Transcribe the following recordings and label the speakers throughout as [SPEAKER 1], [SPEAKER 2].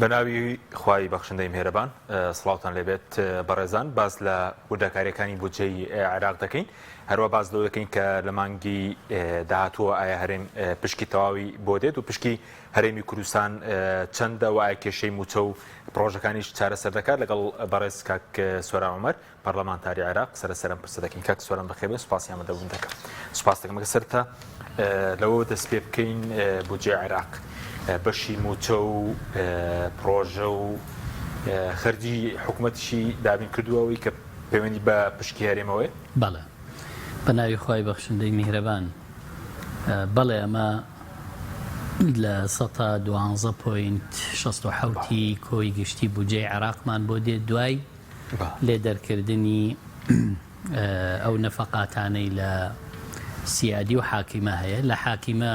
[SPEAKER 1] بەناوی خوای بەخشندەی میهرەبان سڵاوتان لێبێت بەڕێزان باس لە وردەکاریەکانی بودجەی عێراق دەکەین هەروە باس لەوە دەکەین کە لە مانگی داهاتووە ئایا هەرێم پشکی تەواوی بۆ دێت و پشکی هەرێمی کوردستان چەندە و ئایا کێشەی موچە و پڕۆژەکانیش چارەسەر دەکات لەگەڵ بەڕێز کاک سۆران عومەر پەرلەمانتاری عێراق قسە لەسەر ئەم پرسە دەکەین. کاک سۆران بەخێربێن، سوپاسی ئامادەبوون دەکەم. سوپاس دەکەم. ئەگەر سەرەتا لەوەوە دەست پێ بکەین بودجەی عێراق بەشی مووچە و پڕۆژە و خەرجی حکوومەتیشی دابین کردووە ئەوەی کە پەیوەندی بە پشکی هەرێمەوەیە؟
[SPEAKER 2] بەڵێ. بە ناوی خوای بەخشندەی میهرەبان. بەڵێ ئەمە لە سەتا دوانزە point 67 ی کۆی گشتی بودجەی عێراقمان بۆ دێت دوای لێ دەرکردنی ئەو نەفەقاتانەی لە سیادی و حاکیمە هەیە لە حاکیمە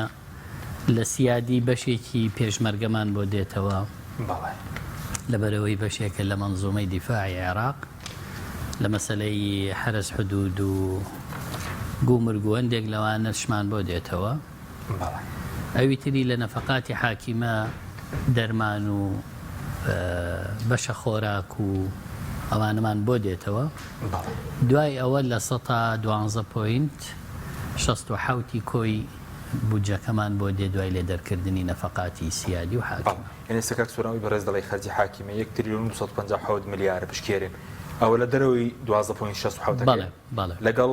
[SPEAKER 2] لە سیادی بەشێکی پێشمەرگەمان بۆ دێتەوە لەبەرەوەی بەشێکە لە مەنزومەی دیفاعی عێراق لە مەسلەی حەرەس حدود و گومرگ و هەندێک لەوانەشمان بۆ دێتەوە ئەوی تری لە نەفەقاتی حاکیمە دەرمان و بەشە خۆراک و ئەوانەمان بۆ دێتەوە دوای ئەوە لە سەتا دوانزە point 67 کۆی بودجەکەمان بۆ دێ دوای لێ دەرکردنی نەفەقاتی سیادی و حاکیمە.
[SPEAKER 1] یانی ئێستا کاک سۆران ئەوی بەڕێز دەڵێی خەرجی حاکیمە یەک تریلیۆن و 257 ملیارە پشکێرێ ئەوە لە دەرەوەی 12 point 67 ەکەیە؟
[SPEAKER 2] بەڵێ بەڵێ.
[SPEAKER 1] لەگەڵ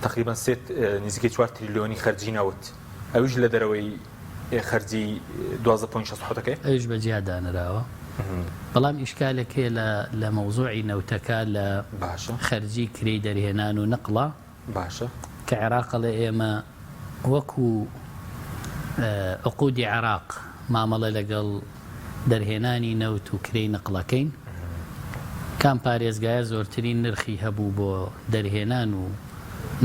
[SPEAKER 1] تەقریبەن سێ نزیکەی چوار تریلیۆنی خەرجی نەوت ئەویش لە دەرەوەی خەرجی 12 point 67 ەکەیە؟
[SPEAKER 2] ئەویش بە جیا دانراوە بەڵام ئیشکالێک هەیە لە لە مەوزوعی نەوتەکە لە
[SPEAKER 1] باشە
[SPEAKER 2] خەرجی کرێی دەرهێنان و نەقڵە
[SPEAKER 1] باشە.
[SPEAKER 2] کە عێراق ئەڵێ ئێمە وەکو عقودی عێراق مامەڵە لەگەڵ دەرهێنانی نەوت و کرێی نەقڵەکەین، کام پارێزگایە زۆرترین نرخی هەبوو بۆ دەرهێنان و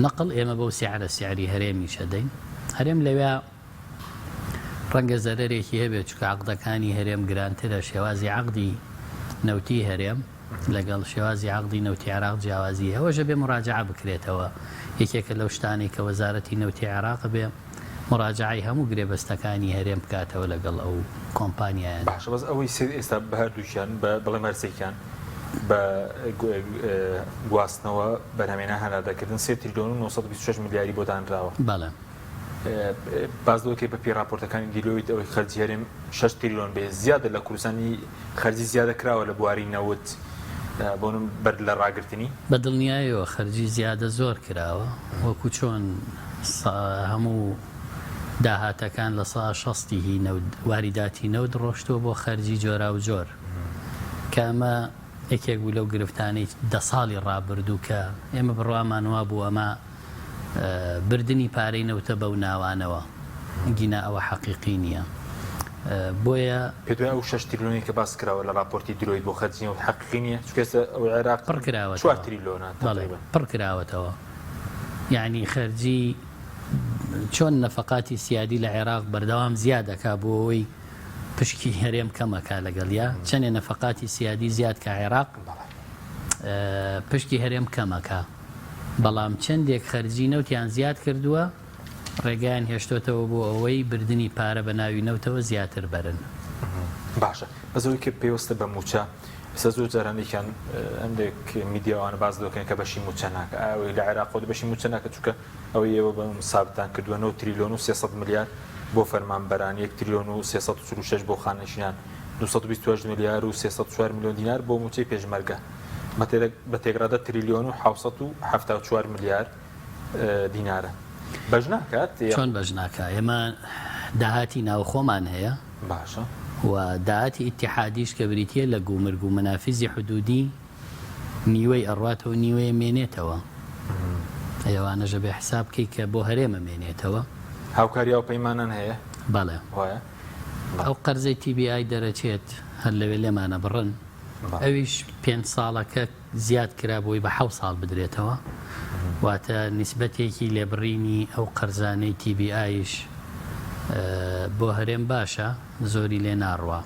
[SPEAKER 2] نەقڵ ئێمە بەو سعرە سعری هەرێمیش ئەدەین. هەرێم لەویا ڕەنگە زەرەرێکی هەبێت چونکە عەقدەکانی هەرێم گرانترە، شێوازی عەقدی نەوتی هەرێم لەگەڵ شێوازی عەقدی نەوتی عێراق جیاوازی هەیە، ئەوەش ئەبێ موراجەعە بکرێتەوە، یەکێکە لەو شتانەی کە وەزارەتی نەوتی عێراق ئەبێ موراجەعەی هەموو گرێبەستەکانی هەرێم بکاتەوە لەگەڵ ئەو کۆمپانیایانە.
[SPEAKER 1] باشە بەس ئەوەی سێ ئێستا بە هەردووکیان بە بڵێم هەرسێکیان بە گواستنەوە بەرهەمێنان هەناردەکردن سێ تریلیۆن و 926 ملیاری بۆ دانراوە.
[SPEAKER 2] بەڵێ.
[SPEAKER 1] باس لەوە کرد بەپێی ڕاپۆرتەکانی دیلۆیت ئەوەی خەرجی هەرێم 6 تریلیۆن بێ زیادە لە کوردستانی خەرجی زیادە کراوە لە بواری نەوت بۆ بەر لە ڕاگرتنی.
[SPEAKER 2] بە دڵنیایەوە خەرجی زیادە زۆر کراوە وەکو چۆن هەموو داهاتەکان لە سا شەستی هی نەوت واریداتی نەوت ڕۆشتووە بۆ خەرجی جۆراوجۆر کە ئەمە یەکێک بوو لەو گرفتانەی دە ساڵی ڕابردوو کە ئێمە بڕوامان وابوو ئەمە بردنی پارەی نەوتە بەو ناوانەوە گینا ئەوە حەقیقی نییە بۆیە.
[SPEAKER 1] پێت وایە ئەو شەش تریلۆنەی کە باس کراوە لە ڕاپۆرتی درۆیت بۆ خەرجی نەوت حەقیقی نییە؟ چونکە ئێستا ئەوەی عێراق
[SPEAKER 2] پڕ کراوەتەوە.
[SPEAKER 1] چوار تریلۆنە
[SPEAKER 2] بەڵێ
[SPEAKER 1] تەقریبەن.
[SPEAKER 2] پڕ کراوەتەوە یەعنی خەرجی چۆن نەفەقاتی سیادی لە عێراق بەردەوام زیاد ئەکا بۆ ئەوەی پشکی هەرێم کەم ئەکا لەگەڵیا چەنێ نەفەقاتی سیادی زیاد کا عێراق پشکی هەرێم کەم ئەکا. بەڵام چەندێک خەرجی نەوتیان زیاد کردووە، ڕێگایان هێشتۆتەوە بۆ ئەوەی بردنی پارە بە ناوی نەوتەوە زیاتر بەرن.
[SPEAKER 1] باشە بەس ئەوەی کە پەیوەستە بە مووچە، ئێستا زۆر جار هەندێکیان هەندێک میدیا ئەوانە باس لەوە کەن کە بەشی مووچە ناکا، ئایا ئەوەی لە عێراقەوە بەشی مووچە ناکا چونکە ئەوەی ئێوە بە حسابتان کردووە نۆ تریلیۆن و 300 ملیار بۆ فەرمانبەران، یەک تریلیۆن و 346 بۆ خانەنشینان، 228 ملیار و 304 ملیۆن دینار بۆ مووچەی پێشمەرگە. بە تێکڕا دە تریلیۆن و 774 ملیار دینارە. بەش ناکات؟
[SPEAKER 2] چۆن بەش ناکا؟ ئێمە داهاتی ناوخۆمان هەیە.
[SPEAKER 1] باشە.
[SPEAKER 2] و داهاتی ئیتیحادیش کە بریتییە لە گومرگ و مەنافیزی حدوودی نیوەی ئەڕواتەوە نیوەی مێنێتەوە. ئەی ئەوانەش ئەبێ حساب بکەی کە بۆ هەرێم ئەمێنێتەوە.
[SPEAKER 1] هاوکاری هاوپەیمانان هەیە؟
[SPEAKER 2] بەڵێ.
[SPEAKER 1] وایە؟
[SPEAKER 2] ئەو قەرزەی TBI دەرەچێت هەر لەوێ لێمان ئەبڕن. ئەویش پێنج ساڵەکە زیاد کرا بۆی بە حەوت ساڵ بدرێتەوە واتە نیسبەتێکی لێبڕینی ئەو قەرزانەی TBI یش بۆ هەرێم باشە زۆری لێ ناڕوا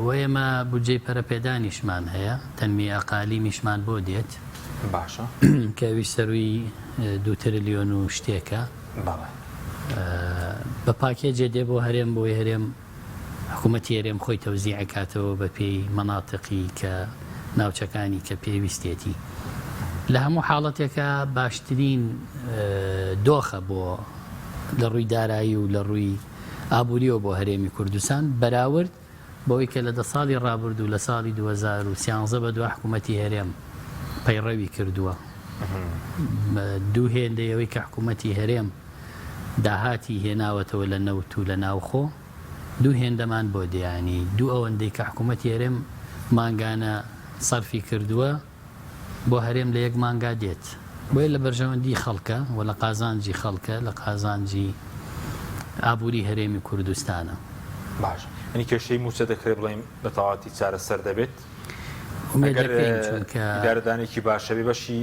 [SPEAKER 2] و ئێمە بودجەی پەرەپێدانیشمان هەیە تەنمیە ئەقالیمیشمان بۆ دێت
[SPEAKER 1] باشە
[SPEAKER 2] کە ئەویش سەرووی دوو ترلیۆن و شتێکە بە پاکێجێ دێ بۆ هەرێم بۆی هەرێم. حکوومەتی هەرێم خۆی تەوزیع ئەکاتەوە بە پێی مەناتقی کە ناوچەکانی کە پێویستێتی. لە هەموو حاڵەتێکا باشترین دۆخە بۆ لە ڕووی دارایی و لە ڕووی ئابووریەوە بۆ هەرێمی کوردستان بەراورد بەوەی کە لە دە ساڵی ڕابردوو لە ساڵی 2013 بەدوا حکوومەتی هەرێم پەیڕەوی کردووە. دوو هێندەی ئەوەی کە حکوومەتی هەرێم داهاتی هێناوەتەوە لە نەوت و لە ناوخۆ دوو هێندەمان بۆ دێ یانی دوو ئەوەندەی کە حکوومەتی هەرێم مانگانە سەرفی کردووە بۆ هەرێم لە یەک مانگا دێت بۆیە لە بەرژەوەندی خەڵکە و لە قازانجی خەڵکە لە قازانجی ئابووری هەرێمی کوردستانە.
[SPEAKER 1] باش یانی کێشەی مووچە دەکرێت بڵێین بە تەواوەتی چارەسەر دەبێت؟
[SPEAKER 2] ئومێد
[SPEAKER 1] ئەگەر
[SPEAKER 2] دەکەین چونکە
[SPEAKER 1] ئیدارەدانێکی باش هەبێ بەشی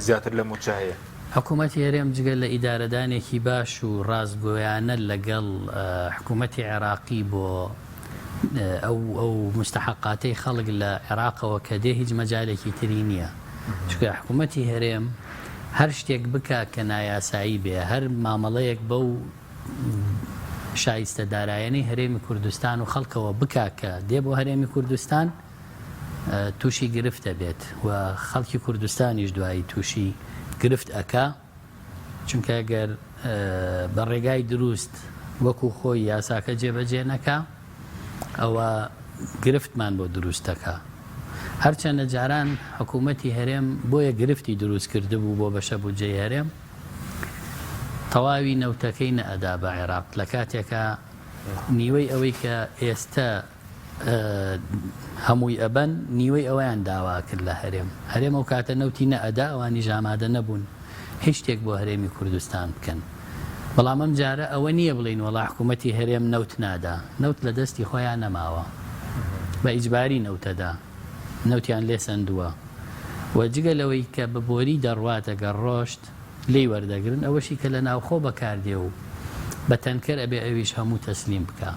[SPEAKER 1] زیاتر لە مووچە هەیە.
[SPEAKER 2] حکوومەتی هەرێم جگە لە ئیدارەدانێکی باش و ڕاستگۆیانە لەگەڵ حکوومەتی عێراقی بۆ ئەو ئەو موستەحەقاتەی خەڵک لە عێراقەوە کە دێ هیچ مەجالێکی تری نییە چونکە حکوومەتی هەرێم هەر شتێک بکا کە نایاسایی بێ هەر مامەڵەیەک بەو شایستە دارایەنەی هەرێمی کوردستان و خەڵکەوە بکا کە دێ بۆ هەرێمی کوردستان تووشی گرفت ئەبێت و خەڵکی کوردستانیش دوایی تووشی گرفت ئەکا چونکە گەر بە ڕێگای دروست وەکو خۆی یاساکە جێبەجێ نەکا ئەوە گرفتمان بۆ دروست دەکا هەرچەندە جاران حکوومەتی هەرێم بۆیە گرفتی دروست کردبوو بۆ بەشە بودجەی هەرێم تەواوی نەوتەکەی نەئەدا بە عێراق لە کاتێکا نیوەی ئەوەی کە ئێستە هەمووی ئەبەن نیوەی ئەوەیان داوا کرد لە هەرێم هەرێم ئەو کاتە نەوتی نەئەدا ئەوانیش ئامادە نەبوون هیچ شتێک بۆ هەرێمی کوردستان بکەن بەڵام ئەم جارە ئەوە نییە بڵین وەڵا حکوومەتی هەرێم نەوت نادا نەوت لە دەستی خۆیان نەماوە بە ئیجباری نەوتەدا نەوتیان لێ سەندووە و جگە لەوەی کە بە بۆری دەڕوات ئەگەر ڕۆشت لێی وەردەگرن ئەوەشی کە لە ناوخۆ بەکاردێ و بە تەنکەر ئەبێ ئەویش هەموو تەسلیم بکا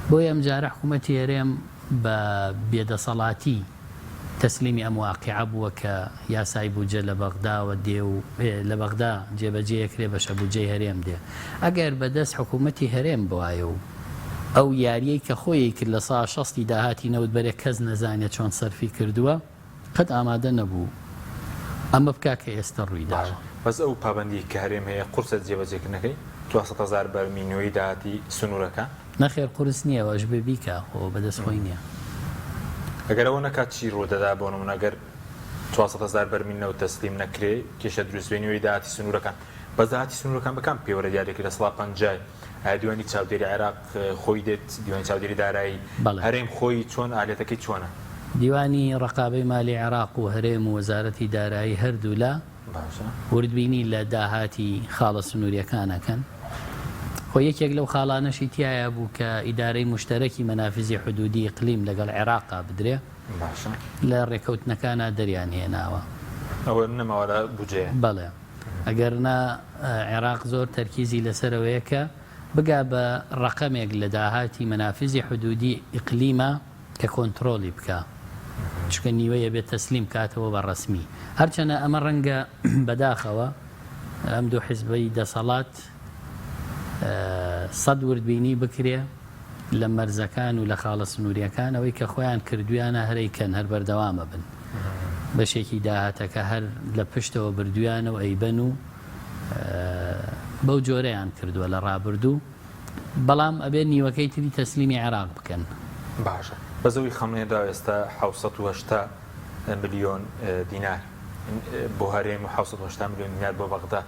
[SPEAKER 2] بۆیە ئەمجارە حکوومەتی هەرێم بە بێدەسەڵاتی تەسلیمی ئەم واقیعە بووە کە یاسای بودجە لە بەغداوە دێ و لە بەغدا جێبەجێ ئەکرێ بەشە بودجەی هەرێم دێ ئەگەر بە دەست حکوومەتی هەرێم بوایە و ئەو یاریەی کە خۆی کرد لە سا شەستی داهاتی نەوت بەرێ کەس نەزانێ چۆن سەرفی کردووە قەت ئامادە نەبوو ئەمە بکا کە ئێستە ڕووی داوە.
[SPEAKER 1] باشە بەس ئەو پابەندیەی کە هەرێم هەیە قورسە جێبەجێکردنەکەی؟ 400 هەزار بەرمیل نوێی داهاتی سنوورەکان؟
[SPEAKER 2] نەخێر قورس نییە ئەوەش بێ بیکا خۆ بەدەست خۆی نییە.
[SPEAKER 1] ئەگەر ئەوە نەکات چی ڕوودەدا بۆ نمونە گەر 400 هەزار بەرمیل نەوت تەسلیم نەکرێ کێشە دروست بێ نیوەی داهاتی سنوورەکان بەس داهاتی سنوورەکان بە کام پێوەرە دیاری دەکرێ 50% ئایا دیوانی چاودێری عێراق خۆی دێت دیوانی چاودێری دارایی
[SPEAKER 2] بەڵێ.
[SPEAKER 1] هەرێم خۆی چۆن ئالیەتەکەی چۆنە؟
[SPEAKER 2] دیوانی ڕەقابەی مالی عێراق و هەرێم و وەزارەتی دارایی هەردوولا
[SPEAKER 1] باشە.
[SPEAKER 2] وردبینی لە داهاتی خاڵە سنووریەکان ئەکەن. خۆ یەکێک لەو خاڵانەشی تیایا بوو کە ئیدارەی موشتەرەکی مەنافزی حدودی ئیقلیم لەگەڵ عێراقا بدرێ.
[SPEAKER 1] باشە.
[SPEAKER 2] لە ڕێکەوتنەکانا دەریان هێناوە.
[SPEAKER 1] ئەوە نەماوە لە بودجەیە.
[SPEAKER 2] بەڵێ. ئەگەرنا عێراق زۆر تەرکیزی لەسەرەوەیە کە بگا بە ڕەقەمێک لە داهاتی مەنافزی حدودی ئیقلیمە کە کۆنترۆڵی بکا چونکە نیوەی ئەبێ تەسلیم بکاتەوە بە ڕەسمی هەرچەنە ئەمە ڕەنگە بەداخەوە ئەم دوو حزبەی دەسەڵات سەد وردبینی بکرێ لە مەرزەکان و لە خاڵە سنووریەکان ئەوەی کە خۆیان کردویانە هەر ئەیکەن هەر بەردەوام ئەبن بەشێکی داهاتەکە هەر لە پشتەوە بردویانە و ئەیبەن و بەو جۆرەیان کردووە لە ڕابردوو بەڵام ئەبێ نیوەکەی تری تەسلیمی عێراق بکەن.
[SPEAKER 1] باشە بەس ئەوەی خەمڵێنراوە ئێستا 780 ملیۆن دینار بۆ هەرێم و 780 ملیۆن دینار بۆ بەغدا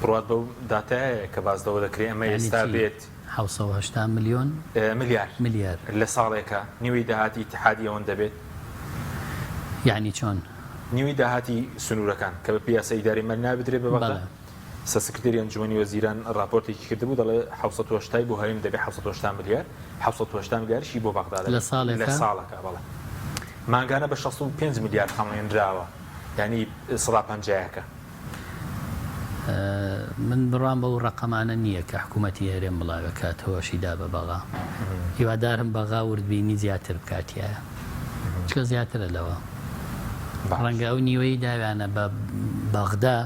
[SPEAKER 1] بڕوات بەو داتایە هەیە کە باس لەوە دەکرێت ئەمە
[SPEAKER 2] یانی
[SPEAKER 1] ئێستا
[SPEAKER 2] چی؟
[SPEAKER 1] بێت
[SPEAKER 2] 780 ملیۆن؟
[SPEAKER 1] ملیار
[SPEAKER 2] ملیار.
[SPEAKER 1] لە ساڵێکا نیوەی داهاتی ئیتیحادی ئەوەندە بێت؟
[SPEAKER 2] یانی چۆن؟
[SPEAKER 1] نیوەی داهاتی سنوورەکان کە بە پێی یاسای ئیدارەی مالی نابدرێت بە بەغدا؟
[SPEAKER 2] بەڵێ.
[SPEAKER 1] سە سکرتێری ئەنجومەنی وەزیران ڕاپۆرتێکی کردبوو دەڵێ 780 ی بۆ هەرێم دەبێت 780 ملیار 780 ملیاریشی بۆ بەغدا
[SPEAKER 2] لە
[SPEAKER 1] دەبێت لە
[SPEAKER 2] ساڵێکا؟
[SPEAKER 1] ساڵەکا بەڵێ مانگانە بە 65 ملیار خەمڵێنراوە یانی سەدا پەنجایەکە.
[SPEAKER 2] من بڕوام بەو ڕەقەمانە نییە کە حکوومەتی هەرێم بڵاوێکاتەوە شیدا بە بەغا. هیوادارم بەغا وردبینی زیاتر بکات تیایا. چونکە زیاترە لەوە. ڕەنگە ئەو نیوەی داویانە بە بەغدا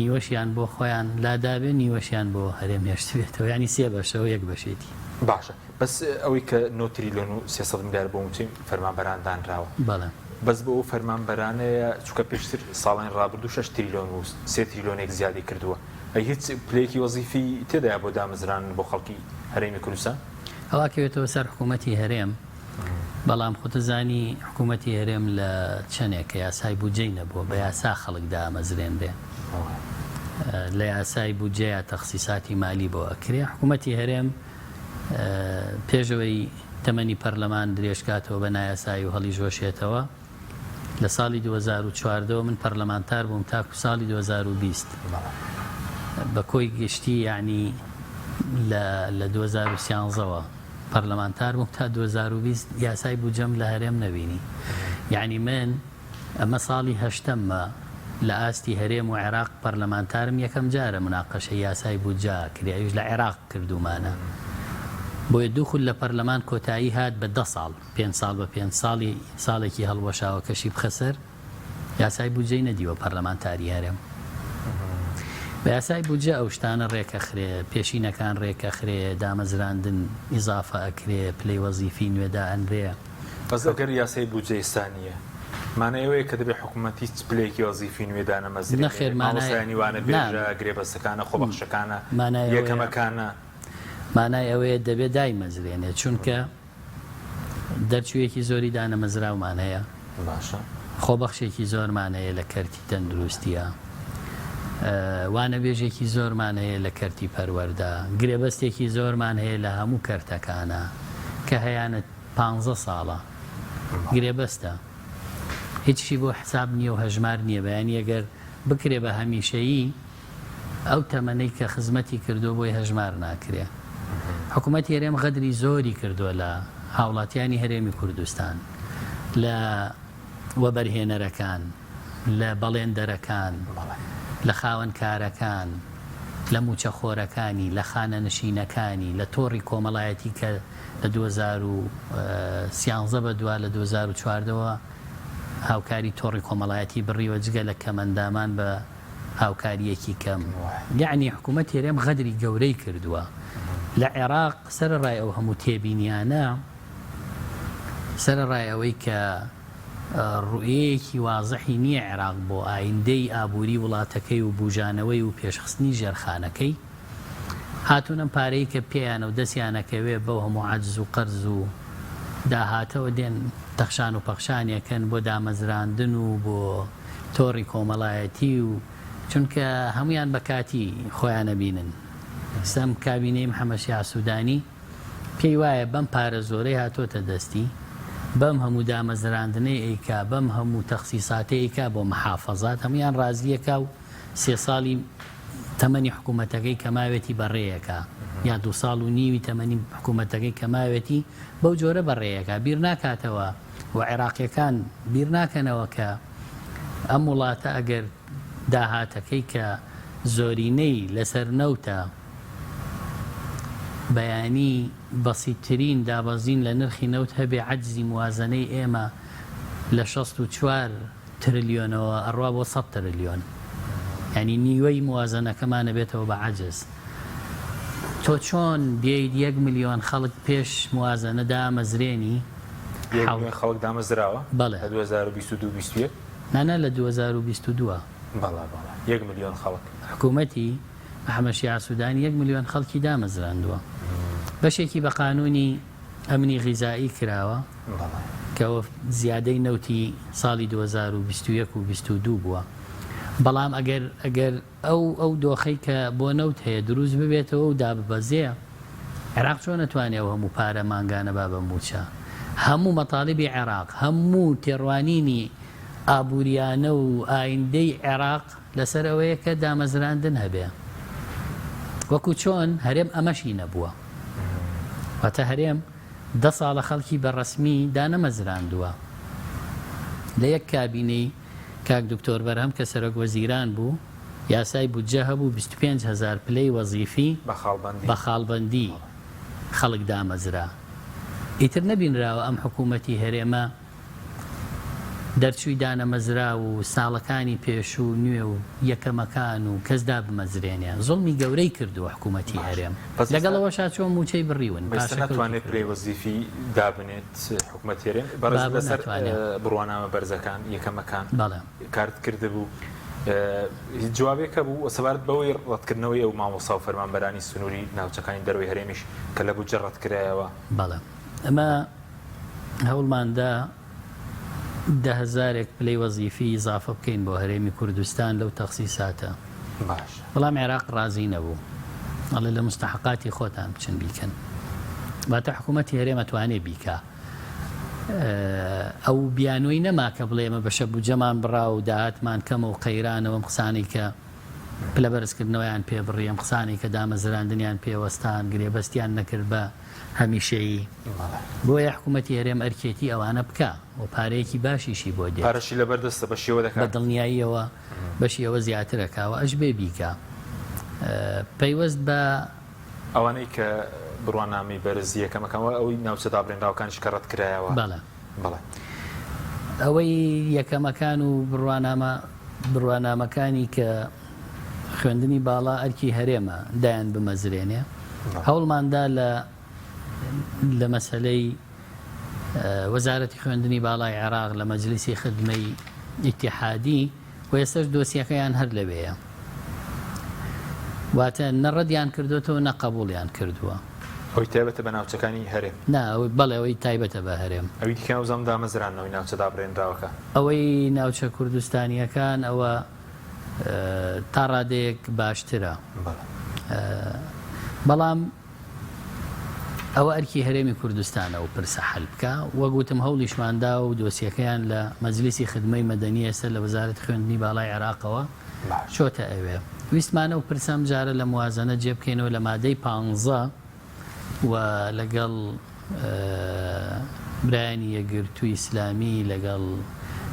[SPEAKER 2] نیوەشیان بۆ خۆیان لادابێ نیوەشیان بۆ هەرێم هێشتبێتەوە. یانی سێ بەشە و یەک بەشێتی.
[SPEAKER 1] باشە بەس ئەوەی کە نۆ تریلیۆن و 300 ملیار بۆ مووچەی فەرمانبەران دانراوە
[SPEAKER 2] بەڵێ.
[SPEAKER 1] بەس بۆ ئەو فەرمانبەرانەیە چونکە پێشتر ساڵانی ڕابردوو شەش تریلیۆن و سێ تریلیۆنێک زیادی کردووە ئەی هیچ پلەیەکی وەزیفی تێدایە بۆ دامەزراندن بۆ خەڵکی هەرێمی کوردستان؟
[SPEAKER 2] ئەوە ئەکەوێتەوە سەر حکوومەتی هەرێم بەڵام خۆتەزانی حکوومەتی هەرێم لە چەنێکە یاسای بودجەی نەبووە بە یاسا خەڵک دامەزرێنرێ لە یاسای بودجەیا تەخسیساتی مالی بۆ ئەکرێ حکوومەتی هەرێم پێشەوەی تەمەنی پەرلەمان درێژکاتەوە بە نایاسایی و هەڵیشوەشێتەوە لە ساڵی 2014 من پەرلەمانتار بووم تاکو ساڵی 2020 بە کۆی گشتی یعنی لە 2013ەوە پەرلەمانتار بووم تا 2020 یاسای بودجەم لە هەرێم نەبینی یعنی من ئەمە ساڵی هەشتەممە لە ئاستی هەرێم و عێراق پەرلەمانتارم یەکەم جارە موناقەشەی یاسای بودجە ئەکرێ ئەویش لە عێراق کردوومانە بۆیە دوو خول لە پەرلەمان کۆتایی هات بە دە ساڵ پێنج ساڵ بە پێنج ساڵی ساڵێکی هەڵوەشاوەکەشی بخە سەر یاسای بودجەی نەدیوە پەرلەمانتاری هەرێم بە یاسای بودجە ئەو شتانە ڕێکەخرێ پێشینەکان ڕێکەخرێ دامەزراندن ئیزافە ئەکرێ پلەی وەزیفی نوێ دائەنرێ.
[SPEAKER 1] بەس ئەگەر یاسای بودجە ئێستا نییە مانای ئەوەیە کە دەبێت حکومەت هیچ پلەیەکی وەزیفی نوێ دانەمەزرێنێ؟
[SPEAKER 2] نەخێر مانای
[SPEAKER 1] مامۆستایانی وانە
[SPEAKER 2] نا
[SPEAKER 1] بێژە، گرێبەستەکانە، خۆبەخشەکانە،
[SPEAKER 2] مانای ئەوەیە
[SPEAKER 1] یەکەمەکانە.
[SPEAKER 2] مانای ئەوەیە دەبێت دایمەزرێنێ چونکە دەرچوویەکی زۆری دانەمەزراومان هەیە.
[SPEAKER 1] باشە.
[SPEAKER 2] خۆبەخشێکی زۆرمان هەیە لە کەرتی تەندروستیە، وانەبێژێکی زۆرمان هەیە لە کەرتی پەروەردە، گرێبەستێکی زۆرمان هەیە لە هەموو کەرتەکانە کە هەیانە پانزە ساڵە گرێبەستە هیچشی بۆ حساب نییە و هەژمار نییە بەیانی ئەگەر بکرێ بە هەمیشەیی ئەو تەمەنەی کە خزمەتی کردووە بۆی هەژمار ناکرێ. حکوومەتی هەرێم غەدری زۆری کردووە لە هاوڵاتیانی هەرێمی کوردستان، لە وەبەرهێنەرەکان، لە بەڵێندەرەکان، لە خاوەنکارەکان، لە مووچەخۆرەکانی، لە خانەنشینەکانی، لە تۆڕی کۆمەڵایەتی کە لە 2013 بەدوا لە 2014 وە هاوکاری تۆڕی کۆمەڵایەتی بڕیوە جگە لە کەمئەندامان بە هاوکارییەکی کەم یەعنی حکوومەتی هەرێم غەدری گەورەی کردووە لە عێراق سەرەڕای ئەو هەموو تێبینیانە سەرەڕای ئەوەی کە ڕوئیەیەکی وازحی نییە عێراق بۆ ئایندەی ئابووری وڵاتەکەی و بوژانەوەی و پێشخستنی ژێرخانەکەی هاتوون ئەم پارەی کە پێیانە و دەستیانەکەوێ بەو هەموو عەجز و قەرز و داهاتەوە دێن تەخشان و پەخشانێکن بۆ دامەزراندن و بۆ تۆڕی کۆمەڵایەتی و چونکە هەموویان بە کاتی خۆیان ئەبینن ئێستا ئەم کابینەی محەمەد شیاع سودانی پێی وایە بەم پارە زۆرەی هاتۆتە دەستی بەم هەموو دامەزراندنەی ئەیکا بەم هەموو تەخسیساتەی ئەیکا بۆ محافەزات هەموویان ڕازیەکا و سێ ساڵی تەمەنی حکوومەتەکەی کە ماوێتی بەڕێیەکا یا دوو ساڵ و نیوی تەمەنی حکوومەتەکەی کە ماوێتی بەو جۆرە بەڕێیەکا بیر ناکاتەوە و عێراقیەکان بیر ناکەنەوە کە ئەم وڵاتە ئەگەر داهاتەکەی کە زۆرینەی لەسەر نەوتە بەیانی بەسیترین دابەزین لە نرخی نەوت هەبێ عەجزی موازەنەی ئێمە لە 64 ترلیۆنەوە ئەڕوا بۆ 100 ترلیۆن یانی نیوەی موازەنەکەمان ئەبێتەوە بە عەجز تۆ چۆن دێیت یەک ملیۆن خەڵک پێش موازەنە دامەزرێنی؟
[SPEAKER 1] یەک ملیۆن خەڵک دامەزراوە؟
[SPEAKER 2] بەڵێ.
[SPEAKER 1] لە 2022 21؟
[SPEAKER 2] نا نا لە 2022.
[SPEAKER 1] بەڵێ بەڵێ یەک ملیۆن خەڵک.
[SPEAKER 2] حکوومەتی محەمەد شیاع سوودانی یەک ملیۆن خەڵکی دامەزراندووە. بەشێکی بە قانوونی ئەمنی غیزائی کراوە کە زیادەی نەوتی ساڵی 2021 و 22 بووە. بەڵام ئەگەر ئەگەر ئەو ئەو دۆخەی کە بۆ نەوت هەیە دروست ببێتەوە و داببەزێ، عێراق چۆن ئەتوانێ ئەو هەموو پارە مانگانە با بە مووچە؟ هەموو مەتالیبی عێراق، هەموو تێڕوانینی ئابووریانە و ئایندەی عێراق لەسەر ئەوەیە کە دامەزراندن هەبێ. وەکو چۆن هەرێم ئەمەشی نەبووە. واتە هەرێم دە ساڵە خەڵکی بە ڕەسمی دانەمەزراندووە. لە یەک کابینەی کاک دکتۆر بەرهەم کە سەرۆک وەزیران بوو یاسای بودجە هەبوو 25 هەزار پلەی وەزیفی بە خاڵبەندی خەڵک دامەزرا ئیتر نەبینراوە ئەم حکوومەتی هەرێمە. دەرچووی دانەمەزراو و ساڵەکانی پێشوو و نوێ و یەکەمەکان و کەس دابمەزرێنێ. زوڵمی گەورەی کردووە حکوومەتی
[SPEAKER 1] باش
[SPEAKER 2] هەرێم.
[SPEAKER 1] بەس
[SPEAKER 2] لەگەڵ
[SPEAKER 1] ئێستا
[SPEAKER 2] ئەوەشا چۆن مووچەی بڕیون،
[SPEAKER 1] ئێستا
[SPEAKER 2] پاشەکەوتی
[SPEAKER 1] ناتوانێت پلەی
[SPEAKER 2] کردووە.
[SPEAKER 1] وەزیفی دابنێت حکومەتی هەرێم؟ بەڕێزت
[SPEAKER 2] با بۆ
[SPEAKER 1] لەسەر
[SPEAKER 2] ناتوانێ؟
[SPEAKER 1] بڕوانامە بەرزەکان، یەکەمەکان
[SPEAKER 2] بەڵێ.
[SPEAKER 1] کارت کردبوو، هیچ جوابێک هەبوو؟ وە سەبارەت بەوەی ڕەتکردنەوەی ئەو مامۆستا و فەرمانبەرانی سنووری ناوچەکانی دەرەوەی هەرێمیش کە لە بودجە ڕەتکرایەوە؟
[SPEAKER 2] بەڵێ. ئەمە هەوڵمان دا دە هەزارێک پلەی وەزیفی ئیزافە بکەین بۆ هەرێمی کوردستان لەو تەخسیساتە.
[SPEAKER 1] باشە.
[SPEAKER 2] بەڵام عێراق ڕازی نەبوو. ئەڵێ لە موستەحەقاتی خۆتان بچن بیکەن. واتە حکوومەتی هەرێم ئەتوانێ بیکا. ئەو بیانۆی نەما کە بڵێ ئێمە بەشە بودجەمان بڕا و داهاتمان کەمە و قەیرانە و ئەم قسانەی کە پلە بەرزکردنەوەیان پێ بڕی، ئەم قسانەی کە دامەزراندنیان پێ وەستان، گرێبەستیان نەکرد بە هەمیشەیی. بۆیە حکوومەتی هەرێم ئەرکێتی ئەوانە بکا و پارەیەکی باشیشی بۆ دێت.
[SPEAKER 1] پارەشی لەبەر دەستە بەشی ئەوە دەکات.
[SPEAKER 2] بە دڵنیاییەوە بەشی ئەوە زیاتر ئەکا و ئەشبێ بیکا. پەیوەست بە.
[SPEAKER 1] ئەوانەی کە بڕوانامەی بەرز یەکەمەکان و ئەوەی ناوچە دابڕێنراوەکانیش کە ڕەت کرایەوە.
[SPEAKER 2] بەڵێ.
[SPEAKER 1] بەڵێ.
[SPEAKER 2] ئەوەی یەکەمەکان و بڕوانامە بڕوانامەکانی کە خوێندنی باڵا ئەرکی هەرێمە دایان بمەزرێنێ. هەوڵمان دا لە لە مەسەلەی وەزارەتی خوێندنی باڵای عێراق لە مەجلیسی خدمەی ئیتیحادی و ئێستاش دۆسیەکەیان هەر لەوێیە. واتە نە ڕەدیان کردۆتەوە نە قەبوڵیان کردووە.
[SPEAKER 1] ئەوەی تایبەتە بە ناوچەکانی هەرێم.
[SPEAKER 2] نا ئەوەی بەڵێ ئەوەی تایبەتە بە هەرێم.
[SPEAKER 1] ئەوی دیکە وابزانم دامەزراندنەوەی ناوچە دابڕێنراوەکە.
[SPEAKER 2] ئەوەی ناوچە کوردستانییەکان ئەوە تا ڕادەیەک باشترە.
[SPEAKER 1] بەڵێ.
[SPEAKER 2] بەڵام ئەوە ئەرکی هەرێمی کوردستانە ئەو پرسە حەل بکا. وەک وتم هەوڵیشمان دا و دۆسیەکەیان لە مەجلیسی خدمەی مەدەنی ئێستا لە وەزارەتی خوێندنی باڵای عێراقەوە چۆتە ئەوێ. ویستمان ئەو پرسە ئەمجارە لە موازەنە جێ بکەینەوە لە مادەی پانزە و لەگەڵ برایانی یەکگرتووی ئیسلامی لەگەڵ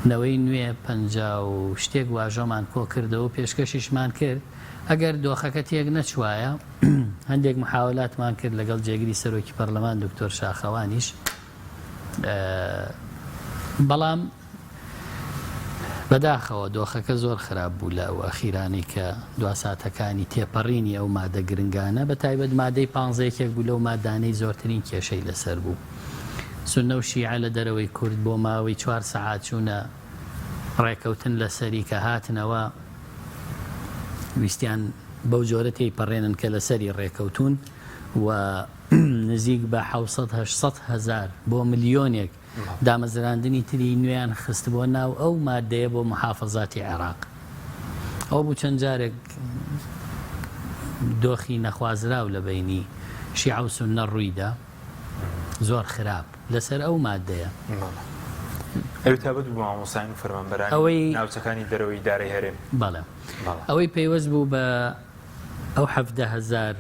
[SPEAKER 2] نەوەی نوێ 50 و شتێک واژۆمان کۆ کردەوە و پێشکەشیشمان کرد. ئەگەر دۆخەکە تێک نەچوایە هەندێک محاولاتمان کرد لەگەڵ جێگری سەرۆکی پەرلەمان دکتۆر شاخەوانیش بەڵام بەداخەوە دۆخەکە زۆر خراپ بوو لە ئەو ئەخیرانەی کە دواساتەکانی تێپەڕینی ئەو مادە گرنگانە بە تایبەت مادەی پانزە یەکێک بوو لەو مادانەی زۆرترین کێشەی لەسەر بوو سوننە و شیعە لە دەرەوەی کورد بۆ ماوەی چوار سەعات چوونە ڕێکەوتن لەسەری کە هاتنەوە ویستیان بەو جۆرە تێیپەڕێنن کە لەسەری ڕێکەوتوون و نزیک بە 700 800 هەزار بۆ ملیۆنێک دامەزراندنی تری نوێیان خستبووە ناو ئەو مادەیە بۆ محافەزاتی عێراق. ئەوە بوو چەند جارێک دۆخی نەخوازراو لە بەینی شیعە و سوننە ڕوویدا زۆر خراپ لەسەر ئەو مادەیە.
[SPEAKER 1] بەڵێ. ئەوی تایبەت بوو بە مامۆستایان و فەرمانبەرانی
[SPEAKER 2] ئەوەی
[SPEAKER 1] ناوچەکانی دەرەوەی ئیدارەی هەرێم.
[SPEAKER 2] بەڵێ.
[SPEAKER 1] بەڵێ.
[SPEAKER 2] ئەوەی پەیوەست بوو بە ئەو 17 هەزار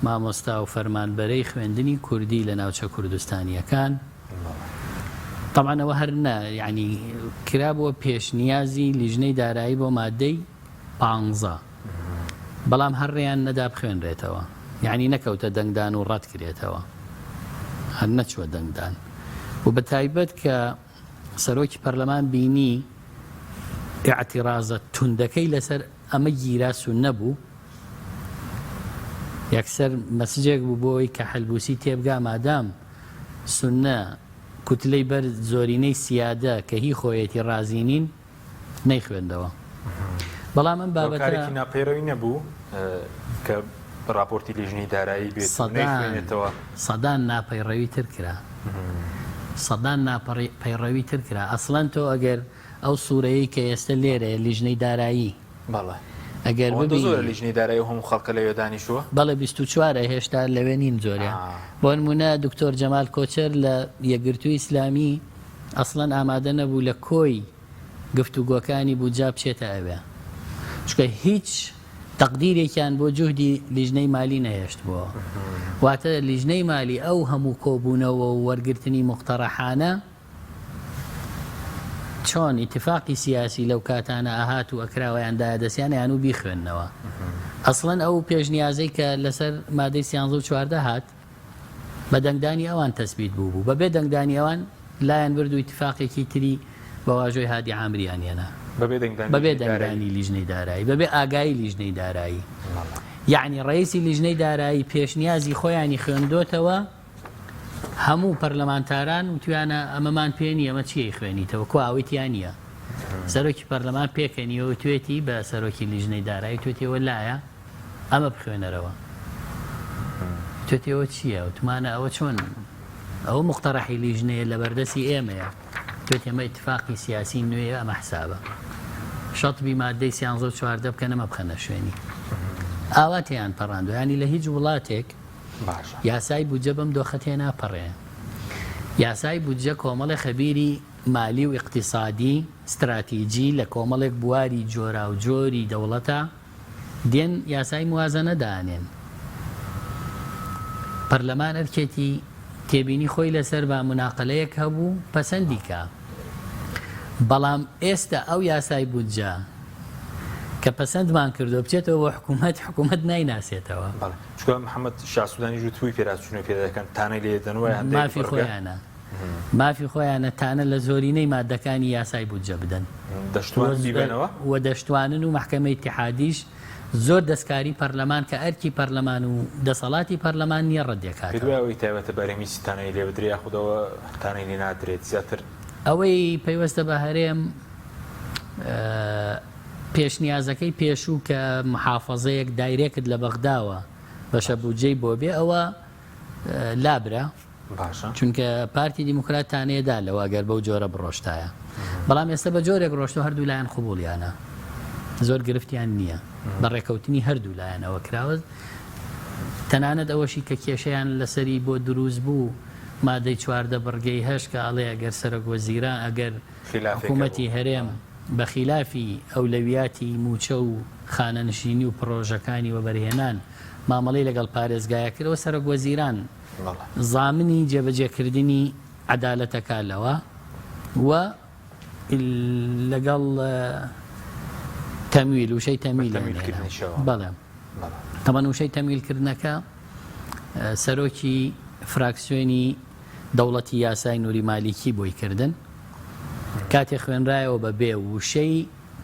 [SPEAKER 2] مامۆستا و فەرمانبەرەی خوێندنی کوردی لە ناوچە کوردستانییەکان، تەبعەن ئەوە هەر نا یەعنی کرابووە پێشنیازی لیژنەی دارایی بۆ مادەی پانزە بەڵام هەر ڕێیان نەدا بخوێنرێتەوە یەعنی نەکەوتە دەنگدان و ڕەت کرێتەوە هەر نەچووە دەنگدان و بە تایبەت کە سەرۆکی پەرلەمان بینی ئیعتیرازە توندەکەی لەسەر ئەمە گیرا سوننە بوو یەکسەر مەسجێک بوو بۆ ئەوەی کە حەلبوسی تێبگا مادام سوننە کوتلەی بەر زۆرینەی سیادە کە هی خۆیەتی ڕازی نین نەیخوێندەوە بەڵام ئەم بابەتە
[SPEAKER 1] هۆکارێکی ناپەیڕەوی نەبوو کە ڕاپۆرتی لیژنەی دارایی بێت و
[SPEAKER 2] سەدان
[SPEAKER 1] نەیخوێنێتەوە؟
[SPEAKER 2] سەدان ناپەیڕەوی تر کرا سەدان ناپەیڕەوی تر کرا ئەسڵەن تۆ ئەگەر ئەو سورەیەی کە ئێستە لێرەیە لیژنەی دارایی
[SPEAKER 1] بەڵێ
[SPEAKER 2] ئەگەر
[SPEAKER 1] ئەوەندە زۆرە
[SPEAKER 2] ببینی
[SPEAKER 1] لیژنەی دارایی و هەموو خەڵکە لەوێ دانیشتووە؟
[SPEAKER 2] بەڵێ 24 ە هێشتا لەوێ نین زۆریان بۆ نمونە دکتۆر جەمال کۆچەر لە یەکگرتووی ئیسلامی ئەسڵەن ئامادە نەبوو لە کۆی گفتوگۆکانی بودجە بچێتە ئەوێ چونکە هیچ تەقدیرێکیان بۆ جوهدی لیژنەی مالی نەهێشتبۆوە واتە لیژنەی مالی ئەو هەموو کۆبوونەوە و وەرگرتنی موقتەرەحانە چۆن ئیتفاقی سیاسی لەو کاتانە ئەهات و ئەکراوەیان دایە دەستیان ئەیان و بیخوێننەوە ئەسڵەن ئەو پێشنیازەی کە لەسەر مادەی سیانزە و 14 هات بە دەنگدانی ئەوان تەسبیت بوو بوو بەبێ دەنگدانی ئەوان لایان برد و ئیتفاقێکی تری. بە واژۆی هادی عامریان هێنا. بەبێ
[SPEAKER 1] دەنگدانی بەبێ دەنگدانی
[SPEAKER 2] لیژنەی دارایی، بەبێ ئاگایی لیژنەی دارایی. یەعنی ڕەئیسی لیژنەی دارایی پێشنیازی خۆیانی خوێندۆتەوە، هەموو پەرلەمانتاران وتویانە ئەمەمان پێ نییە، ئەمە چییە ئەیخوێنیتەوە، کوا ئەوەی تیا نییە. سەرۆکی پەرلەمان پێکەنیوە وتوێتی بە سەرۆکی لیژنەی دارایی وتوێتی ئەوە لایە ئەمە بخوێنەرەوە. وتوێتی ئەوە چییە؟ وتمانە ئەوە چۆن ئەوە موقتەرەحی لیژنەیە لەبەردەستی ئێمەیە. وتوێتی ئەمە ئیتفاقی سیاسی نوێیە ئەمە حسابە. شەتبی مادەی سیانزە و 14 بکەن ئەمە بخەنە شوێنی. ئاوا تێیان پەڕاندوە. یانی لە هیچ وڵاتێک یاسای بودجە بەم دۆخە تێناپەڕێ. یاسای بودجە کۆمەڵێ خەبیری مالی و ئیقتیسادی ستراتیجی لە کۆمەڵێک بواری جۆراوجۆری دەوڵەتا دێن یاسای موازەنە دانێن. پەرلەمان ئەرکێتی تێبینی خۆی لەسەر با موناقەلەیەک هەبوو پەسەندی کا. بەڵام ئێستا ئەو یاسای بودجە کە پەسەندمان کردووە بچێتەوە بۆ حکوومەت، حکوومەت نایناسێتەوە.
[SPEAKER 1] بەڵێ چونکە محەمەد شیاع سوودانیش وتبووی پێداچوونەوەی پێ دەکەن، تانەی لێ دەدەن وایە هەندێک
[SPEAKER 2] مافی
[SPEAKER 1] بڕگە.
[SPEAKER 2] خۆیانە. مافی خۆیانە تانە لە زۆرینەی مادەکانی یاسای بودجە بدەن
[SPEAKER 1] دەشتوانن بیبەنەوە؟
[SPEAKER 2] و دەشتوانن و مەحکەمەی ئیتیحادیش زۆر دەستکاری پەرلەمان کە ئەرکی پەرلەمان و دەسەڵاتی پەرلەمان نییە
[SPEAKER 1] پێت
[SPEAKER 2] ڕەتدەکاتەوە.
[SPEAKER 1] وایە ئەوەی تایبەتە بە هەرێم هیچ تانەی لێ بدرێ یاخود ئەوە تانەی لێ نادرێت زیاتر؟
[SPEAKER 2] ئەوەی پەیوەستە بە هەرێم پێشنیازەکەی پێشوو کە محافەزەیەک دایرێکت لە بەغداوە بەشە بودجەی بۆ بێ ئەوە لابرا.
[SPEAKER 1] باشە.
[SPEAKER 2] چونکە پارتی دیموکرات تانەیە دا لەوە گەر بەو جۆرە بڕۆشتایە بەڵام ئێستا بە جۆرێک ڕۆشتوە هەردوو لایەن قبوڵیانە زۆر گرفتیان نییە بە ڕێکەوتنی هەردوو لایەن ئەوە کراوە تەنانەت ئەوەشی کە کێشەیان لەسەری بۆ دروست بوو مادەی 14 بڕگەی هەشت کە ئەڵێ ئەگەر سەرۆک وەزیران ئەگەر حکوومەتی هەرێم بە خیلافی ئەولەویاتی مووچە و خانەنشینی و پڕۆژەکانی وەبەرهێنان مامەڵەی لەگەڵ پارێزگایە کرد ئەوە سەرۆک وەزیران زامنی جێبەجێکردنی عەدالەتەکە لەوە و لەگەڵ تەمویل وشەی تەمویل بەڵێ تەبەن وشەی تەمویلکردنەکە سەرۆکی فراکسیۆنی دەوڵەتی یاسای نوری مالیکی بۆی کردن کاتێ خوێنرایەوە بە بێ وشەی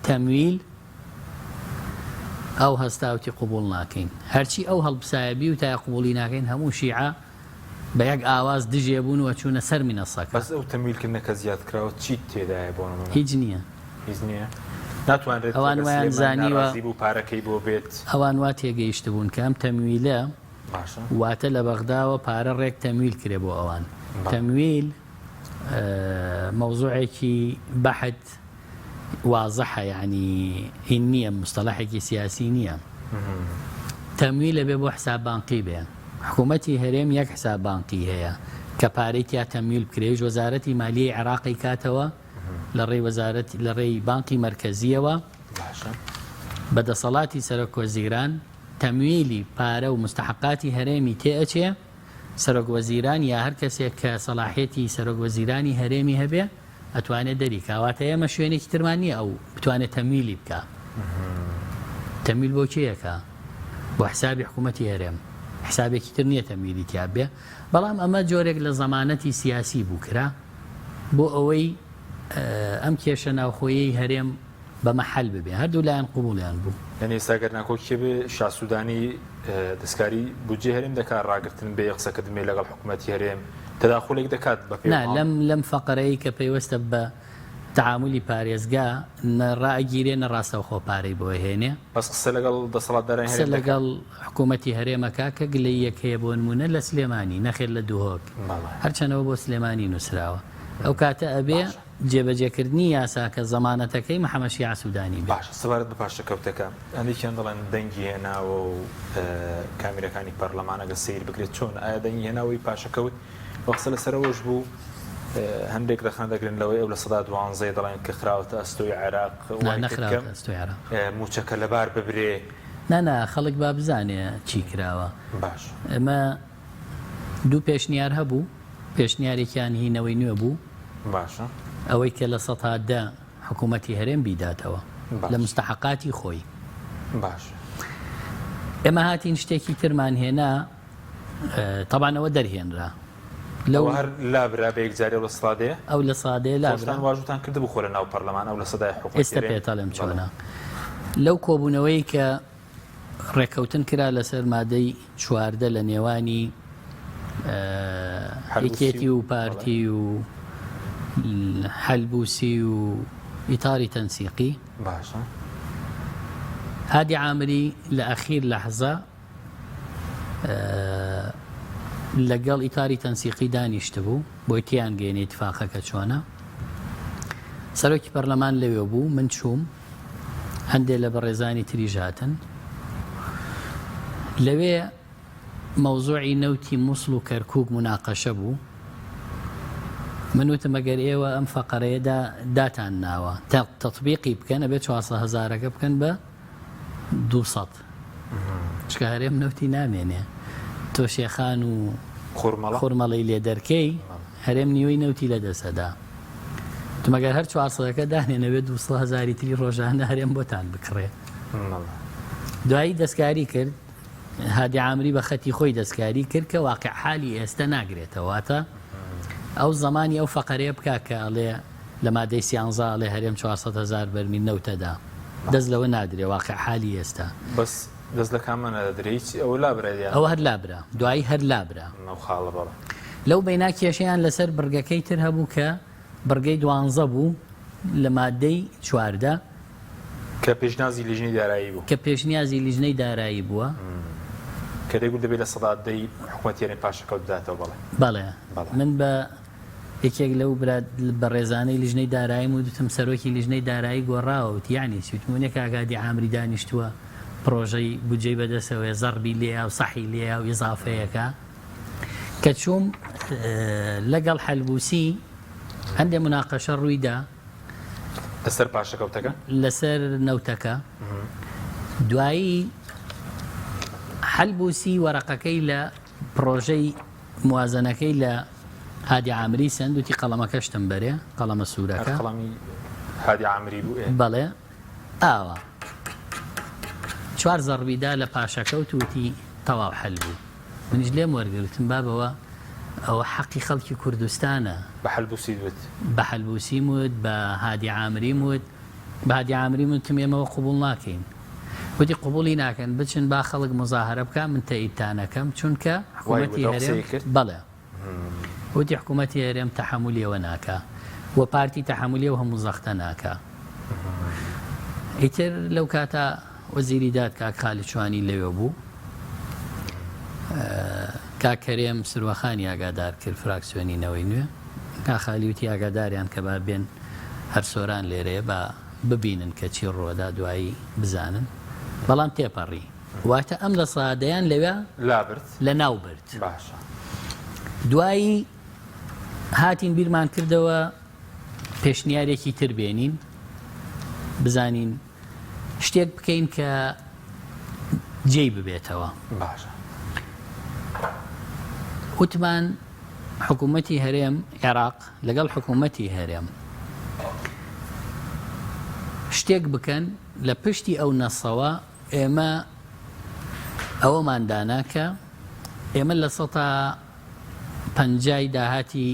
[SPEAKER 2] تەمویل ئەو هەستا وتی قبوڵ ناکەین. هەرچی ئەو هەڵپسایە بیوتایە قبوڵی ناکەین هەموو شیعە بە یەک ئاواز دژێ بوون و چوونە سەر مینەسەکە.
[SPEAKER 1] بەس ئەو تەمویل کردنە کە زیاد کراوە چی تێدایە بۆ نمونە؟
[SPEAKER 2] هیچ نییە.
[SPEAKER 1] هیچ نییە؟ ناتوانرێت
[SPEAKER 2] ئەوان
[SPEAKER 1] ئەگەر
[SPEAKER 2] وایان
[SPEAKER 1] سلێمانی
[SPEAKER 2] زانیوە
[SPEAKER 1] ناڕازی بوو پارەکەی بۆ بێت؟
[SPEAKER 2] ئەوان وا تێگەیشتبوون کە ئەم تەمویلە
[SPEAKER 1] باشە.
[SPEAKER 2] واتە لە بەغداوە پارە ڕێک تەمویل کرێ بۆ ئەوان.
[SPEAKER 1] بەڵێ.
[SPEAKER 2] تەمویل مەوزوعێکی بەحت وازحە یانی هین نییە مستەڵەحێکی سیاسی نییە تەمویل ئەبێ بۆ حساب بانقی بێ حکوومەتی هەرێم یەک حساب بانقی هەیە کە پارەی تیا تەمویل بکرێ وەزارەتی مالیەی عێراقی کاتەوە لە ڕێی وەزارەت لە ڕێی بانقی مەرکەزیەوە بە دەسەڵاتی سەرۆک وەزیران تەمویلی پارە و مستحقاتی هەرێمی تێ ئەچێ سەرۆک وەزیران یا هەر کەسێک کە سەلاحیەتی سەرۆک وەزیرانی هەرێمی هەبێ ئەتوانێ دەری کا واتە ئێمە شوێنێکی ترمان نییە ئەو بتوانێت تەمویلی بکا تەمویل بۆ کێ ئەکا بۆ حسابی حکوومەتی هەرێم حسابێکی تر نییە تەمویلی تیا بێ بەڵام ئەمە جۆرێک لە زەمانەتی سیاسی بوو کرا بۆ ئەوەی ئەم کێشە ناوخۆیەی هەرێم بە مەحەل ببێ هەردوو لایەن قبوڵیان بوو.
[SPEAKER 1] یانی ئێستا گەر ناکۆکیە بێ شا سودانی دەستکاری بودجەی هەرێم دەکات ڕاگرتن بێ قسەکردن بێ لەگەڵ حکومەتی هەرێم تەداخولێک دەکات بە پێی
[SPEAKER 2] نا لەم لەم فەقەرەی کە پەیوەستە بە تەعامولی پارێزگا نە ڕائەگیرێ نە ڕاستەوخۆ پارەی بۆ ئەهێنێ.
[SPEAKER 1] بەس قسە لەگەڵ دەسەڵاتدارانی
[SPEAKER 2] قسە
[SPEAKER 1] هەرێم دەکات.
[SPEAKER 2] لەگەڵ حکومەتی هەرێم ئەکا کە گلەییەک هەیە بۆ نموونە لە سلێمانی نەخێر لە دهۆک
[SPEAKER 1] بەڵێ.
[SPEAKER 2] هەرچەند ئەوە بۆ سلێمانی نووسراوە ئەو کاتە ئەبێ
[SPEAKER 1] باشە.
[SPEAKER 2] جێبەجێکردنی یاساکە زەمانەتەکەی محەمەد شیاع سودانی بێت.
[SPEAKER 1] باشە سەبارەت بە پاشەکەوتەکە هەندێکیان دەڵێن دەنگی هێناوە و کامیرەکانی پەرلەمان ئەگەر سەیر بکرێت چۆن ئایا دەنگی هێناوەی پاشەکەوت و قسە لەسەر ئەوەش بوو هەندێک رەخنە دەگرن لەوەی ئەو 12%ەی دەڵێن کە خراوەتە ئەستۆی عێراق
[SPEAKER 2] نا
[SPEAKER 1] وای کرد کە
[SPEAKER 2] نەخراوەتە ئەستۆی عێراق.
[SPEAKER 1] مووچەکە لەبار ببرێ.
[SPEAKER 2] نا نا خەڵک با بزانێ چی کراوە.
[SPEAKER 1] باش.
[SPEAKER 2] ئێمە دوو پێشنیار هەبوو، پێشنیارێکیان هی نەوەی نوێ بوو،
[SPEAKER 1] باشە.
[SPEAKER 2] ئەوەی کە 10% حکوومەتی هەرێم بیداتەوە لە
[SPEAKER 1] باشە.
[SPEAKER 2] مستەحەقاتی خۆی.
[SPEAKER 1] باشە.
[SPEAKER 2] ئێمە هاتین شتێکی ترمان هێنا، تەبعەن ئەوە دەرهێنرا. لەو
[SPEAKER 1] ئەوە هەر لابرا بە یەکجاری ئەو لە سەدا دەیە؟
[SPEAKER 2] ئەو لە سەدا دەیە لابرا.
[SPEAKER 1] خۆشتان واژووتان کردبوو خۆ لە ناو پەرلەمان ئەو لە سەدای حکومەتی
[SPEAKER 2] ئێستە
[SPEAKER 1] هەرێم؟
[SPEAKER 2] پێت ئەڵێم
[SPEAKER 1] بەڵێ.
[SPEAKER 2] چۆنە. لەو کۆبوونەوەی کە ڕێککەوتن کرا لەسەر مادەی 14 لە نێوانی یەکێتی و پارتی و حەلبوسی و ئیتاری تەنسیقی
[SPEAKER 1] باشە
[SPEAKER 2] هادی عامری لە ئەخیر لەحزە لەگەڵ ئیتاری تەنسیقی دانیشتبوو بۆی تیان گەێنێ ئیتفاقەکە چۆنە سەرۆکی پەرلەمان لەوێ بوو من چووم هەندێ لە بەڕێزانی تریش هاتن لەوێ مەوزوعی نەوتی موسڵ و کەرکوک موناقەشە بوو من وتم ئەگەر ئێوە ئەم فەقەرەیە داتان ناوە تەطبیقی بکەن ئەبێ 400 هەزارەکە بکەن بە 200 چکە هەرێم نەوتی نامێنێ تۆ شێخان و خورمەڵەی لێ دەرکەی هەرێم نیوەی نەوتی لە دەسەدا مەگەر هەر چوارسەدەکە دانێن ئەبێ دووسەد هەزاری تری ڕۆژانە هەرێم بۆتان بکڕێ. دوایی دەستکاری کرد هادی عامری بە خەتی خۆی دەستکاری کرد کە واقع حالی ئێستا ناگرێتەوە واتە ئەو زمانی ئەو فەقەرەیە بک کە ئەڵێ لە مادەی سیانزە ئەڵێ هەرێم 400 هزار بەرمیل نەوتەدا دەست لەوە نادرێ واقع حالی ئێستا
[SPEAKER 1] بەس دەست لە کامە نادرێ هیچ ئەوە لابرا یان
[SPEAKER 2] ئەوە هەر لابرا دوایی هەر لابرا
[SPEAKER 1] ئەو خاڵە بەڵێ.
[SPEAKER 2] لەو بەینا کێشەیان لەسەر بڕگەکەی تر هەبوو کە بڕگەی دوانزە بوو لە مادەی 14.
[SPEAKER 1] کە پێشنازی لیژنەی دارایی بوو.
[SPEAKER 2] کە پێشنیازی لیژنەی دارایی بووە.
[SPEAKER 1] کە دەیگوت دەبێ 10% ی حکومەتی هەرێم پاشەکەوت بداتەوە بەڵێ.
[SPEAKER 2] بەڵێ من بە یەکێک لەو برا بەڕێزانەی لیژنەی داراییم وت وتم سەرۆکی لیژنەی دارایی گۆڕاوە وتی یەعنی چی وتم ونیە کاک هادی عامری دانیشتووە پڕۆژەی بودجەی بەدەسەوەیە زەڕبی لێیە و سەحی لێیە و ئیزافەیەکە کە چووم لەگەڵ حەلبوسی هەندێ مناقەشە ڕوویدا
[SPEAKER 1] لەسەر پاشەکەوتەکە
[SPEAKER 2] لەسەر نەوتەکە دوایی حەلبوسی وەرەقەکەی لە پڕۆژەی موازەنەکەی لە هادی عامری سەند وتی قەڵەمەکەشتم بەرێ، قەڵەمە
[SPEAKER 1] هەر
[SPEAKER 2] سوورەکە.
[SPEAKER 1] قەڵەمی هادی عامری بوو ئێ.
[SPEAKER 2] بەڵێ ئاوا. چوار زەڕبی دا لە پاشەکەوت وتی تەواو حەل بوو. منیش لێم وەرگرت وتم بابەوە ئەوە حەقی خەڵکی کوردستانە.
[SPEAKER 1] بە حەلبوسیت وت؟
[SPEAKER 2] بە حەلبوسیم وت، بە هادی عامریم وت. بە هادی عامریم وتم ئێمە ئەوە قبوڵ ناکەین. وتی قبوڵی ناکەن بچن با خەڵک موزاهەرە بکا من تەئیدتان ئەکەم چونکە
[SPEAKER 1] وای
[SPEAKER 2] حکوومەتی
[SPEAKER 1] وت ئەو
[SPEAKER 2] هەرێم
[SPEAKER 1] قسەی کرد؟
[SPEAKER 2] بەڵێ وتی حکوومەتی هەرێم تەحەمولی ئەوە ناکا و پارتی تەحەمولی ئەو هەموو زەختە ناکا. ئیتر لەو کاتە وەزیری داد کاک خالید شوانی لەوێ بوو. کاک کەرێم سروەخانی ئاگادار کرد فراکسیۆنی نەوەی نوێ. کاک خالی وتی ئاگاداریان کە با بێن هەر سۆران لێرەیە با ببینن کە چی ڕووەدا دوایی بزانن بەڵام تێپەڕی واتە ئەم لە سادەیان لەوێ
[SPEAKER 1] لابرد
[SPEAKER 2] لە ناو برد
[SPEAKER 1] باشە
[SPEAKER 2] دوایی هاتین بیرمان کردەوە پێشنیارێکی تر بێنین بزانین شتێک بکەین کە جێی ببێتەوە
[SPEAKER 1] باشە
[SPEAKER 2] وتمان حکوومەتی هەرێم عێراق لەگەڵ حکوومەتی هەرێم شتێک بکەن لە پشتی ئەو نەسەوە ئێمە ئەوەمان دانا کە ئێمە لە سەتا پەنجای داهاتی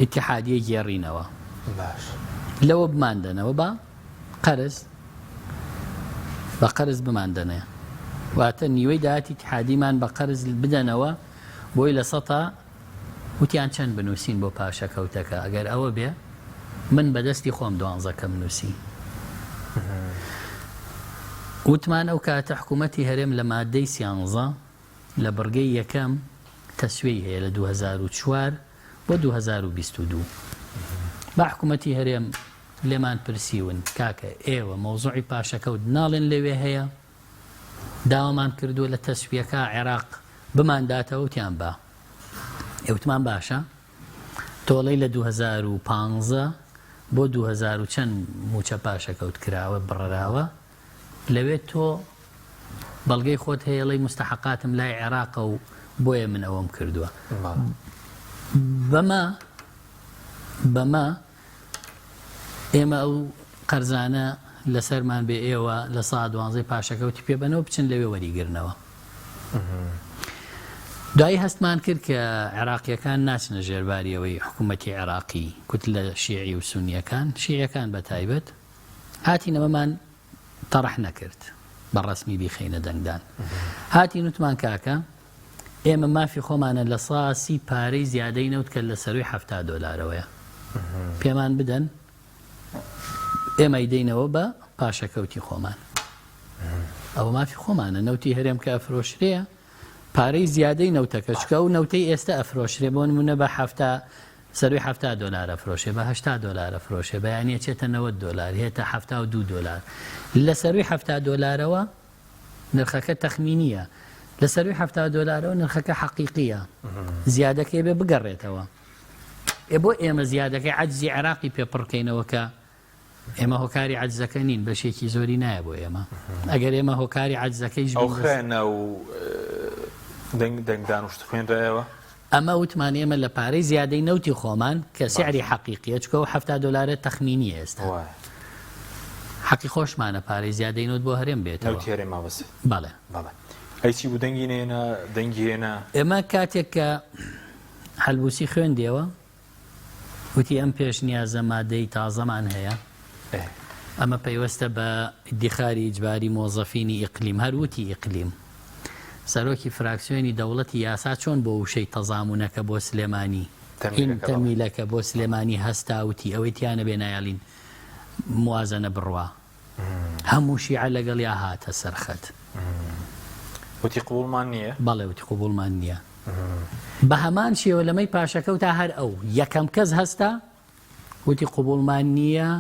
[SPEAKER 2] ئیتیحادیە گێڕینەوە
[SPEAKER 1] باش
[SPEAKER 2] لەوە بماندەنەوە بە قەرز بە قەرز بماندەنێ واتە نیوەی داهاتی ئیتیحادیمان بە قەرز بدەنەوە بۆی لە سەتا وتیان چەند بنووسین بۆ پاشەکەوتەکە ئەگەر ئەوە بێ من بەدەستی خۆم دوانزەکەم نووسی وتمان ئەو کاتە حکوومەتی هەرێم لە مادەی سیانزە لە بڕگەی یەکەم تەسویەی هەیە لە 2004 بۆ 2022 با حکوومەتی هەرێم لێمان پرسیون کاکە ئێوە مەوزوعی پاشەکەوت ناڵێن لەوێ هەیە داوامان کردووە لە تەسویەکە عێراق بمانداتەوە وتیان با ئێ وتمان باشە تۆڵەی لە 2015 بۆ 2000 و چەند موچە پاشەکەوت کراوە بڕراوە لەوێ تۆ بەڵگەی خۆت هەیە ڵی مستحقاتم لای عێراقە و بۆیە من ئەوەم کردووە بەمە بەمە ئێمە ئەو قەرزانە لەسەرمان بێ ئێوە لە سا دوانزەی پاشەکەوتی پێ بەنەوە بچن لەوێ وەریگرنەوە. دوایی هەستمان کرد کە عێراقییەکان ناچنە ژێر باری ئەوەی حکوومەتی عێراقی کوتلە شیعی و سونییەکان، شیعیەکان بە تایبەت، هاتین ئەمەمان تەڕح نەکرد بە ڕەسمی بیخەینە دەنگدان. هاتین وتمان کاکە ئێمە مافی خۆمانە لە ساسی پارەی زیادەی نەوت کە لە سەروی 70 دۆلارەوەیە پێمان بدەن ئێمە ئەیدەینەوە بە پاشەکەوتی خۆمان. ئەوە مافی خۆمانە نەوتی هەرێم کە ئەفرۆشرێ پارەی زیادەی نەوتەکە چکە ئەو نەوتەی ئێستا ئەفرۆشرێ بۆ نمونە بە حەفتا سەروی حەفتا دۆلار ئەفرۆشێ بە هەشتا دۆلار ئەفرۆشێ بەیانی ئەچێتە نەوەد دۆلار هێتە 72 دۆلار لە سەروی حەفتا دۆلارەوە نرخەکە تەخمینیە لە سەروی حەفتا دۆلارەوە نرخەکە حەقیقیە زیادەکەی بێ بگەڕێتەوە ئێ بۆ ئێمە زیادەکەی عەجزی عێراقی پێ پڕکەینەوە کە ئێمە هۆکاری عەجزەکە نین، بەشێکی زۆری نایە بۆ ئێمە. ئەگەر ئێمە هۆکاری عەجزەکەیش
[SPEAKER 1] بین. ئەو خرایە ناو دەنگدان و شت خوێنرایەوە؟
[SPEAKER 2] ئەمە وتمان ئێمە لە پارەی زیادەی نەوتی خۆمان کە سعری حەقیقیە، چونکە ئەو 70 دۆلارە تەخمینیە ئێستا. حەقی خۆشمانە پارەی زیادەی نەوت بۆ هەرێم بێتەوە.
[SPEAKER 1] نەوتی هەرێم مەبەستت؟
[SPEAKER 2] بەڵێ.
[SPEAKER 1] بەڵێ. ئەی چی بوو دەنگی نەهێنا، دەنگی هێنا؟
[SPEAKER 2] ئێمە کاتێک کە حەلبوسی خوێندیەوە، وتی ئەم پێشنیازە مادەی تازەمان هەیە ئەمە پەیوەستە بە ئیدیخاری ئیجباری مۆزەفینی ئیقلیم هەر وتی ئیقلیم سەرۆکی فراکسیۆنی دەوڵەتی یاسا چۆن بۆ وشەی تەزامونەکە بۆ سلێمانی هین تەمیلەکە بۆ سلێمانی هەستا وتی ئەوەی تیانە بێ نایەڵین موازەنە بڕوا هەموو شیعە لەگەڵیا هاتە سەر خەت.
[SPEAKER 1] وتی قبوڵمان نییە؟
[SPEAKER 2] بەڵێ وتی قبوڵمان نییە. بە هەمان شێوە لەمەی پاشەکەوتا هەر ئەو یەکەم کەس هەستا وتی قبوڵمان نییە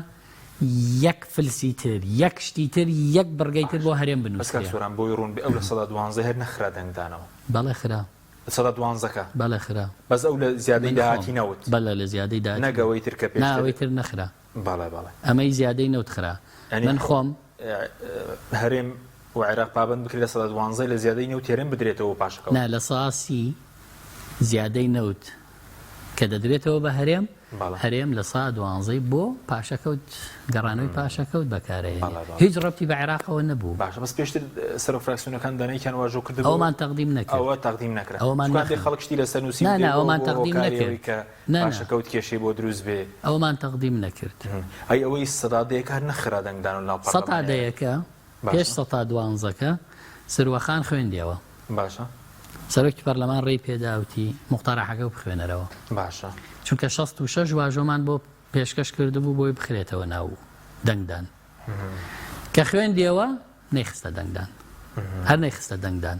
[SPEAKER 2] یەک فلسی تر یەک شتی تر یەک بڕگەی تر بۆ هەرێم
[SPEAKER 1] بنووسرێ. بەس کاک سۆران بۆی ڕوون بێ ئەو 12% هەر نەخرا دەنگدانەوە.
[SPEAKER 2] بەڵێ خرا.
[SPEAKER 1] 12%ەکە؟
[SPEAKER 2] بەڵێ خرا.
[SPEAKER 1] بەس ئەو لە زیادەی داهاتی نەوت.
[SPEAKER 2] بەڵێ لە زیادەی داهاتی.
[SPEAKER 1] نەک ئەوەی تر کە پێشتر.
[SPEAKER 2] نا ئەوەی تر نەخرا.
[SPEAKER 1] بەڵێ بەڵێ.
[SPEAKER 2] ئەمەی زیادەی نەوت خرا. من خۆم.
[SPEAKER 1] هەرێم و عێراق پابەند بکرێت 12% لە زیادەی نەوت هەرێم بدرێتەوە بۆ پاشەکەوت.
[SPEAKER 2] نا 30% زیادەی نەوت کە دەدرێتەوە بە هەرێم، هەرێم 12%ی بۆ پاشەکەوت گەڕانەوەی پاشەکەوت بەکارئەهێنێ. هیچ ڕەبتی بە عێراقەوە نەبوو.
[SPEAKER 1] باشە بەس پێشتر سەرۆک فراکسیۆنەکان دانەیەکیان واژۆ کردبوو.
[SPEAKER 2] ئەوەمان تەقدیم نەکرد.
[SPEAKER 1] ئەوە تەقدیم نەکرا.
[SPEAKER 2] ئەوەمان
[SPEAKER 1] نەخرا. خەڵک شتی لەسەر نووسی
[SPEAKER 2] نا نا ئەوەمان تەقدیم نەکرد.
[SPEAKER 1] نا نا. پاشەکەوت کێشەی بۆ دروست بێ.
[SPEAKER 2] ئەوەمان تەقدیم نەکرد.
[SPEAKER 1] ئەی ئەوەی سەدا دەیەکە هەر نەخرا دەنگدانەوە لەناو
[SPEAKER 2] پەڕلەمانی سەتا دەیەکە پێش سەتا دوانزەکە سروەخان خوێندیەوە.
[SPEAKER 1] باشە.
[SPEAKER 2] سەرۆکی پەرلەمان ڕێی پێدا وتی موقتەرەحەکە بخوێنەرەوە.
[SPEAKER 1] باشە.
[SPEAKER 2] چونکە 66 واژۆمان بۆ پێشکەش کردبوو بۆی بخرێتەوە ناو دەنگدان. کە خوێندیەوە نەیخستە دەنگدان هەر نەیخستە دەنگدان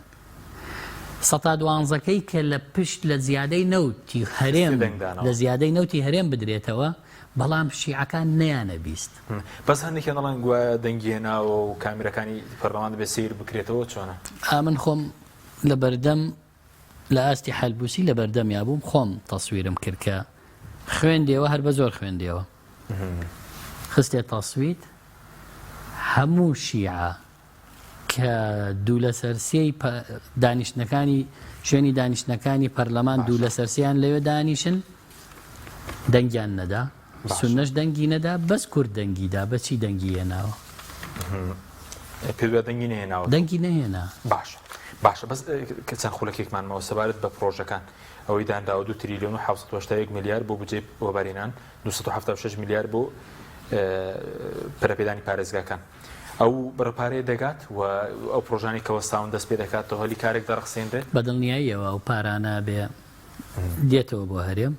[SPEAKER 2] سەتا دوانزەکەی کە لە پشت لە زیادەی نەوتی هەرێم لە زیادەی نەوتی هەرێم بدرێتەوە بەڵام شیعەکان نەیانە بیست
[SPEAKER 1] بەس هەندێکیان دەڵێن گوایە دەنگی هێناوە و کامیرەکانی پەرلەمان دەبێت سەیر بکرێتەوە چۆنە؟
[SPEAKER 2] ئا من خۆم لە بەردەم لە ئاستی حەلبوسی لە بەردەمیا بووم خۆم تەسویرم کرد کە خوێندیەوە هەر بە زۆر خوێندیەوە خستێ تەسویت هەموو شیعە کە دوو لەسەر سێی دانیشتنەکانی شوێنی دانیشتنەکانی پەرلەمان دوو لەسەر سیان لەوێ دانیشن دەنگیان نەدا سونەش دەنگی نەدا بەس کورد دەنگی دا بەچی دەنگی هێناوە؟
[SPEAKER 1] پێت وایە دەنگی نەهێناوە؟
[SPEAKER 2] دەنگی نەهێنا.
[SPEAKER 1] باشە باشە بەس کە چەند خولەکێکمان ماوە سەبارەت بە پرۆژەکان ئەوەی دانراوە 2 تریلیۆن و 781 ملیار بۆ بودجەی وەبەرهێنان 276 ملیار بۆ پەرەپێدانی پارێزگاکان ئەو بڕە پارەیە دەگات و ئەو پرۆژانەی کە وەستاون دەست پێ دەکاتەوە هەلی کارێک دەڕەخسێنرێت؟
[SPEAKER 2] بە دڵنیاییەوە ئەو پارانە بێ دێتەوە بۆ هەرێم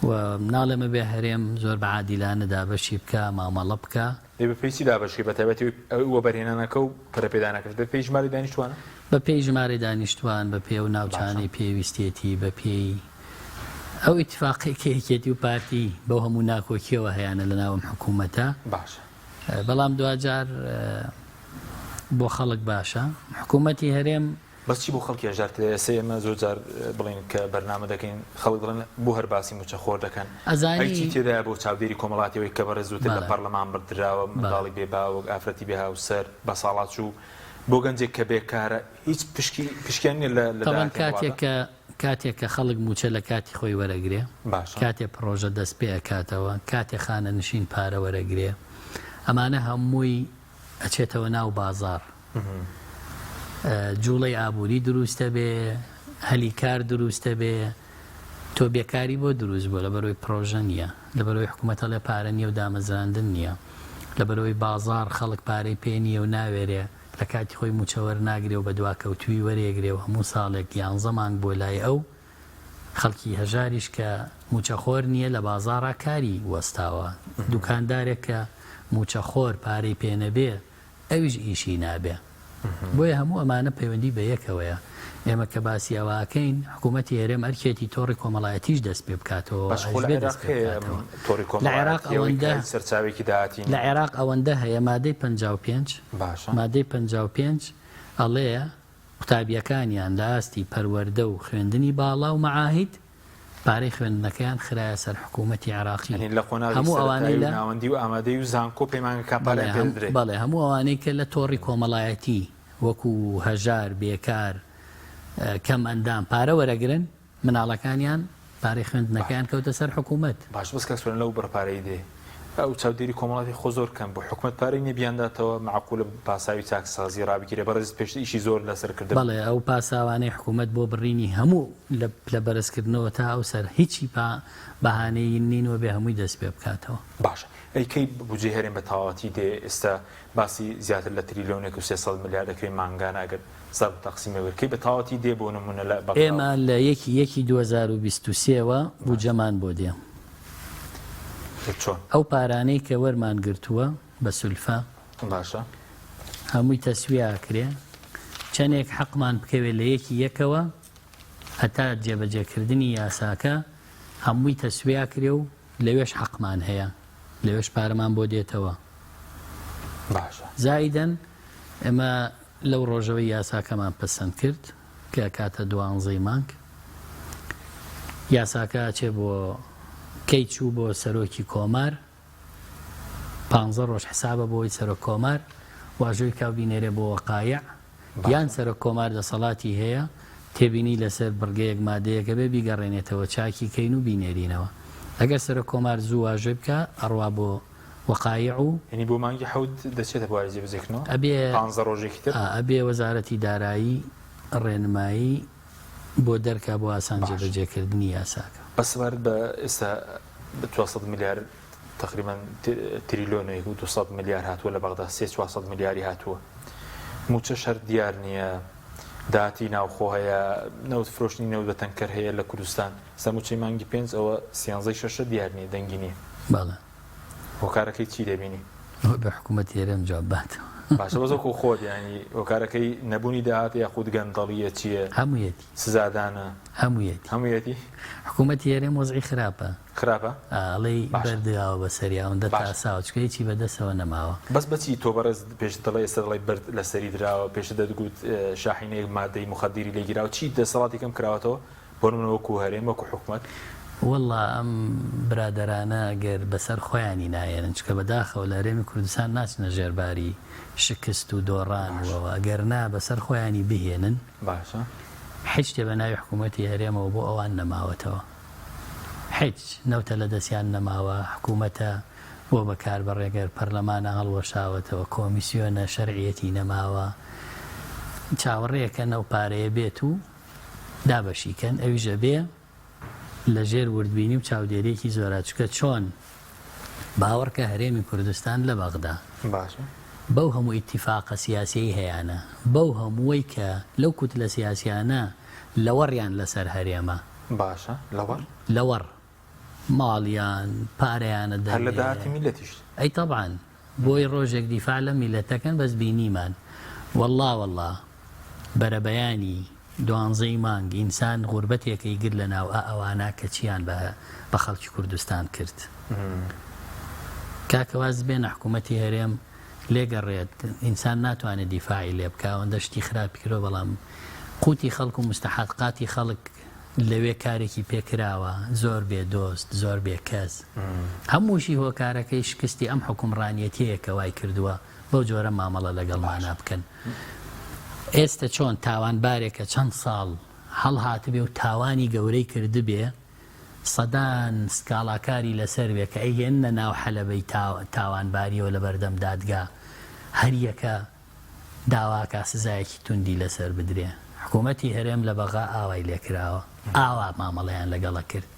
[SPEAKER 2] و ناڵێم ئەبێ هەرێم زۆر بە عادیلانە دابەشی بکا، مامەڵە بکا.
[SPEAKER 1] دەی بە پێی چی دابەش کەی بە تایبەتی ئەوەی وەبەرهێنانەکە و پەرەپێدانەکەش بە پێی ژمارەی دانیشتوانە؟
[SPEAKER 2] بە پێی ژمارەی دانیشتوان، بە پێی ئەو ناوچانەی پێویستیەتی، بە پێی ئەو ئیتفاقەی کە یەکێتی و پارتی بەو هەموو ناکۆکیەوە هەیانە لە ناو ئەم حکوومەتە.
[SPEAKER 1] باشە.
[SPEAKER 2] بەڵام دواجار بۆ خەڵک باشە. حکوومەتی هەرێم.
[SPEAKER 1] بەس چی بۆ خەڵکی هەژار تێدایە ئێستا ئێمە زۆر جار بڵێین کە بەرنامە دەکەین خەڵک دەڵێن بۆ هەر باسی موچە خۆر دەکەن ئەی چی
[SPEAKER 2] ئەزانی.
[SPEAKER 1] تێدایە بۆ چاودێری کۆمەڵاتی ئەوەی کە بەڕێز زووتر لە
[SPEAKER 2] بەڵێ.
[SPEAKER 1] پەڕلەمان بڕدراوە
[SPEAKER 2] بەڵێ.
[SPEAKER 1] منداڵی بێ باوک ئافرەتی بێ هاوسەر بەساڵاچوو بۆ گەنجێک کە بێکارە هیچ پشکی پشکیان نیە لە لە
[SPEAKER 2] تەبعەن
[SPEAKER 1] داهاتی ئەم
[SPEAKER 2] کاتێک
[SPEAKER 1] وڵاتە.
[SPEAKER 2] کە کاتێک کە خەڵک موچە لە کاتی خۆی وەرەگرێ
[SPEAKER 1] باشە.
[SPEAKER 2] کاتێ پڕۆژە دەست پێ ئەکاتەوە کاتێ خانەنشین پارە وەرەگرێ ئەمانە هەمووی ئەچێتەوە ناو بازاڕ جوڵەی ئابووری دروستە بێ. هەلی کار دروستەبێ، تۆ بێکاری بۆ دروست بووە؟ لەبەرئەوەی پرۆژە نییە، لەبەرئەوەی حکومەت ئەڵێ پارە نییە و دامەزراندن نییە، لەبەرئەوەی بازاڕ خەڵک پارەی پێ نییە و ناوێرێ لە کاتی خۆی مووچە وەرناگرێ و بەدواکەوتووی وەرێگرێ و هەموو ساڵێک یانزە مانگ بۆ لای ئەو خەڵکی هەژاریش کە مووچەخۆر نییە لە بازاڕا کاری وەستاوە، دوکاندارێک کە مووچەخۆر پارەی پێ نەبێ ئەویش ئیشی نابێ. بۆیە هەموو ئەمانە پەیوەندی بە یەکەوەیە. ئێمە کە باسی ئەوە ئەکەین حکوومەتی هەرێم ئەرکێتی تۆڕی کۆمەڵایەتیش دەست پێ بکاتەوە
[SPEAKER 1] باش خۆ لە
[SPEAKER 2] ئەشبێ
[SPEAKER 1] عێراق
[SPEAKER 2] دەست پێ
[SPEAKER 1] هەیە ئەم
[SPEAKER 2] بکاتەوە.
[SPEAKER 1] تۆڕی
[SPEAKER 2] لە عێراق
[SPEAKER 1] کۆمەڵایەتییەوەی کە
[SPEAKER 2] ئەوەندە
[SPEAKER 1] هیچ سەرچاوێکی داهاتی
[SPEAKER 2] لە
[SPEAKER 1] نییە.
[SPEAKER 2] عێراق ئەوەندە هەیە مادەی 55
[SPEAKER 1] باشە.
[SPEAKER 2] مادەی 55 ئەڵێ قوتابیەکانیان لە ئاستی پەروەردە و خوێندنی باڵا و مەعاهید پارەی خوێندنەکەیان خرایە سەر حکوومەتی عێراقی.
[SPEAKER 1] یانی لە قۆناغی
[SPEAKER 2] هەموو ئەوانەی
[SPEAKER 1] سەرەتایی و
[SPEAKER 2] لە.
[SPEAKER 1] ناوەندی و ئامادەیی و زانکۆ پەیمانگەکان
[SPEAKER 2] بەڵێ
[SPEAKER 1] پارەیان پێ
[SPEAKER 2] هەم
[SPEAKER 1] دەدرێ.
[SPEAKER 2] بەڵێ هەموو ئەوانەی کە لە تۆڕی کۆمەڵایەتی وەکوو هەژار، بێکار، کەم ئەندام پارە وەرەگرن، مناڵەکانیان پارەی
[SPEAKER 1] باش.
[SPEAKER 2] خوێندنەکەیان کەوتە سەر حکوومەت.
[SPEAKER 1] باش بەس کاک سۆران لەو بڕە پارەی دێ ئەو چاودێری کۆمەڵاتی خۆ زۆر کەم بوو حکومەت پارەی نیە بیانداتەوە مەعقولە پاساوی چاکسازی ڕابگیرێ بەڕێزت پێشتر ئیشی زۆر لەسەر کردبوو.
[SPEAKER 2] بەڵێ ئەو پاساوانەی حکومەت بۆ بڕینی هەموو لە پلە بەرزکردنەوە تا ئەو سەر هیچی پا بەهانەیی نین و بێ هەمووی دەست پێ بکاتەوە.
[SPEAKER 1] باشە ئەی کەی بودجەی هەرێم بە تەواوەتی دێ ئێستا باسی زیاتر لە تریلۆنێک و 300 ملیار دەکرێ مانگانە ئەگەر زەرب و تەقسیمێ بکرێ کەی بە تەواوەتی دێ بۆ نمونە لە بەغداوە؟
[SPEAKER 2] ئێمە لە یەکی یەکی 2023 وە بودجەمان بۆ دێ.
[SPEAKER 1] چۆن؟
[SPEAKER 2] ئەو پارانەی کە وەرمان گرتووە بە سولفە.
[SPEAKER 1] باشە.
[SPEAKER 2] هەمووی تەسویە ئەکرێ چەنێک حەقمان بکەوێ لە یەکی یەکەوە هەتا جێبەجێکردنی یاساکە هەمووی تەسویە ئەکرێ و لەوێش حەقمان هەیە لەوێش پارەمان بۆ دێتەوە.
[SPEAKER 1] باشە.
[SPEAKER 2] زائیدەن ئێمە لەو ڕۆژەوەی یاساکەمان پەسەند کرد کە ئەکاتە دوانزەی مانگ یاساکە ئەچێ بۆ کەی چوو بۆ سەرۆکی کۆمار پانزە ڕۆژ حسابە بۆی سەرۆک کۆمار واژۆی کا و بینێرێ بۆ وەقایع یان سەرۆک کۆمار دەسەڵاتی هەیە تێبینی لەسەر بڕگەیەک مادەیەکە بێ بیگەڕێنێتەوە چاکی کەین و بینێرینەوە ئەگەر سەرۆک کۆمار زوو واژۆی بکا ئەڕوا بۆ وەقایع و
[SPEAKER 1] یانی بۆ مانگی حەوت دەچێتە بواری جێبەجێکردنەوە؟
[SPEAKER 2] ئەبێ
[SPEAKER 1] پانزە ڕۆژێکی تر؟
[SPEAKER 2] ئەبێ وەزارەتی دارایی ڕێنمایی بۆ دەرکا بۆ ئاسان
[SPEAKER 1] باشە.
[SPEAKER 2] جێبەجێکردنی یاساکە.
[SPEAKER 1] بەس سەبارەت بە ئێستا 400 ملیار تقریبا تریلۆنێک و 200 ملیار هاتووە لە بەغدا سێ 400 ملیاری هاتووە موچەش هەر دیار نییە داهاتی ناوخۆ هەیە نەوت فرۆشتنی نەوت بە تەنکەر هەیە لە کوردستان سە موچەی مانگی پێنج ئەوە سیانزەی شەشە دیار نییە دەنگی نییە
[SPEAKER 2] بەڵێ.
[SPEAKER 1] هۆکارەکەی چی دەبینی؟
[SPEAKER 2] ئەوە بە حکوومەتی هەرێم جواب باتەوە.
[SPEAKER 1] باشە بەس وەکو خۆت یانی هۆکارەکەی نەبوونی داهاتە یاخود گەندەڵییە چییە؟
[SPEAKER 2] هەموویەتی.
[SPEAKER 1] سزادانە؟
[SPEAKER 2] هەموویەتی.
[SPEAKER 1] هەموویەتی؟
[SPEAKER 2] حکوومەتی هەرێم وەزعی خراپە.
[SPEAKER 1] خراپە؟
[SPEAKER 2] ئا ئەڵێی
[SPEAKER 1] باشە.
[SPEAKER 2] بەرد دراوە بە سەری ئەوەندە
[SPEAKER 1] باشە.
[SPEAKER 2] تاساوە چونکە هیچی بە دەسەوە نەماوە.
[SPEAKER 1] بەس بە چی تۆ بەڕێزت پێشتر دەڵێی ئێستا دەڵێی بەرد لە سەری دراوە پێشتر دەتگوت شاحینەیەک مادەی موخەدیری لێ گیراوە چی دەسەڵاتی کەم کراوەتەوە؟ بۆ نمونە وەکو هەرێم وەکو حکومەت.
[SPEAKER 2] وەڵا ئەم برادەرانە گەر بەسەر خۆیانی نایەنن چونکە بەداخەوە لە هەرێمی کوردستان ناچنە ژێر باری شکست و دۆڕان و ئەوە گەر نا بەسەر خۆیانی بهێنن
[SPEAKER 1] باشە.
[SPEAKER 2] حیچ شتێ بە ناوی حکومەتی هەرێمەوە بۆ ئەوان نەماوەتەوە حیچ نەوتە لە دەستیان نەماوە حکومەتە بۆ بە کار بەڕێگەر پەرلەمانە هەڵوەشاوەتەوە کۆمیسیۆنە شەرعیەتی نەماوە چاوەڕێکەن ئەو پارەیە بێت و دابەشی کەن ئەویش ئەبێ لە ژێر وردبینی و چاودێریەکی زۆرا چونکە چۆن باوەڕکە هەرێمی کوردستان لە بەغدا
[SPEAKER 1] باشە
[SPEAKER 2] بەو هەموو ئیتیفاقە سیاسیەی هەیانە بەو هەمووەی کە لەو کوتلە سیاسیانە لەوەڕیان لەسەر هەرێمە
[SPEAKER 1] باشە لەوەڕ
[SPEAKER 2] لەوەڕ ماڵیان پارەیانە
[SPEAKER 1] هەر لە
[SPEAKER 2] دەنێ
[SPEAKER 1] داهاتی میللەتیش.
[SPEAKER 2] ئەی تەبعەن بۆی ڕۆژێک دیفاع لەم میللەتەکەن بەس بینیمان وەڵا وەڵا بەرەبەیانی دوانزەی مانگ ئینسان غوربەتێکەی گرت لە ناو ئا ئەوانە کە چیان بە بە خەڵکی کوردستان کرد کاکە واز بێنە حکوومەتی هەرێم لێگەڕێت ئینسان ناتوانێت دیفاعی لێ بکا ئەوەندە شتی خراپی کردوە بەڵام قوتی خەڵک و مستەحەقاتی خەڵک لەوێ کارێکی پێ کراوە زۆر بێ دۆست زۆر بێ کەس هەمووشی هۆکارەکەی شکستی ئەم حوکمڕانیەتیەیە کە وای کردووە بەو جۆرە مامەڵە لەگەڵمانا بکەن ئێستە چۆن تاوانبارێکە چەند ساڵ هەڵهاتبێ و تاوانی گەورەی کردبێ سەدان سکاڵاکاری لەسەر بێ کە ئەیهێننە ناو حەلەبەی تاوانباریەوە لەبەردەم دادگا هەریەکە داواکا سزایەکی توندی لەسەر بدرێ. حکوومەتی هەرێم لە بەغا ئاوای لێکراوە ئاوا مامەڵەیان لەگەڵە کرد.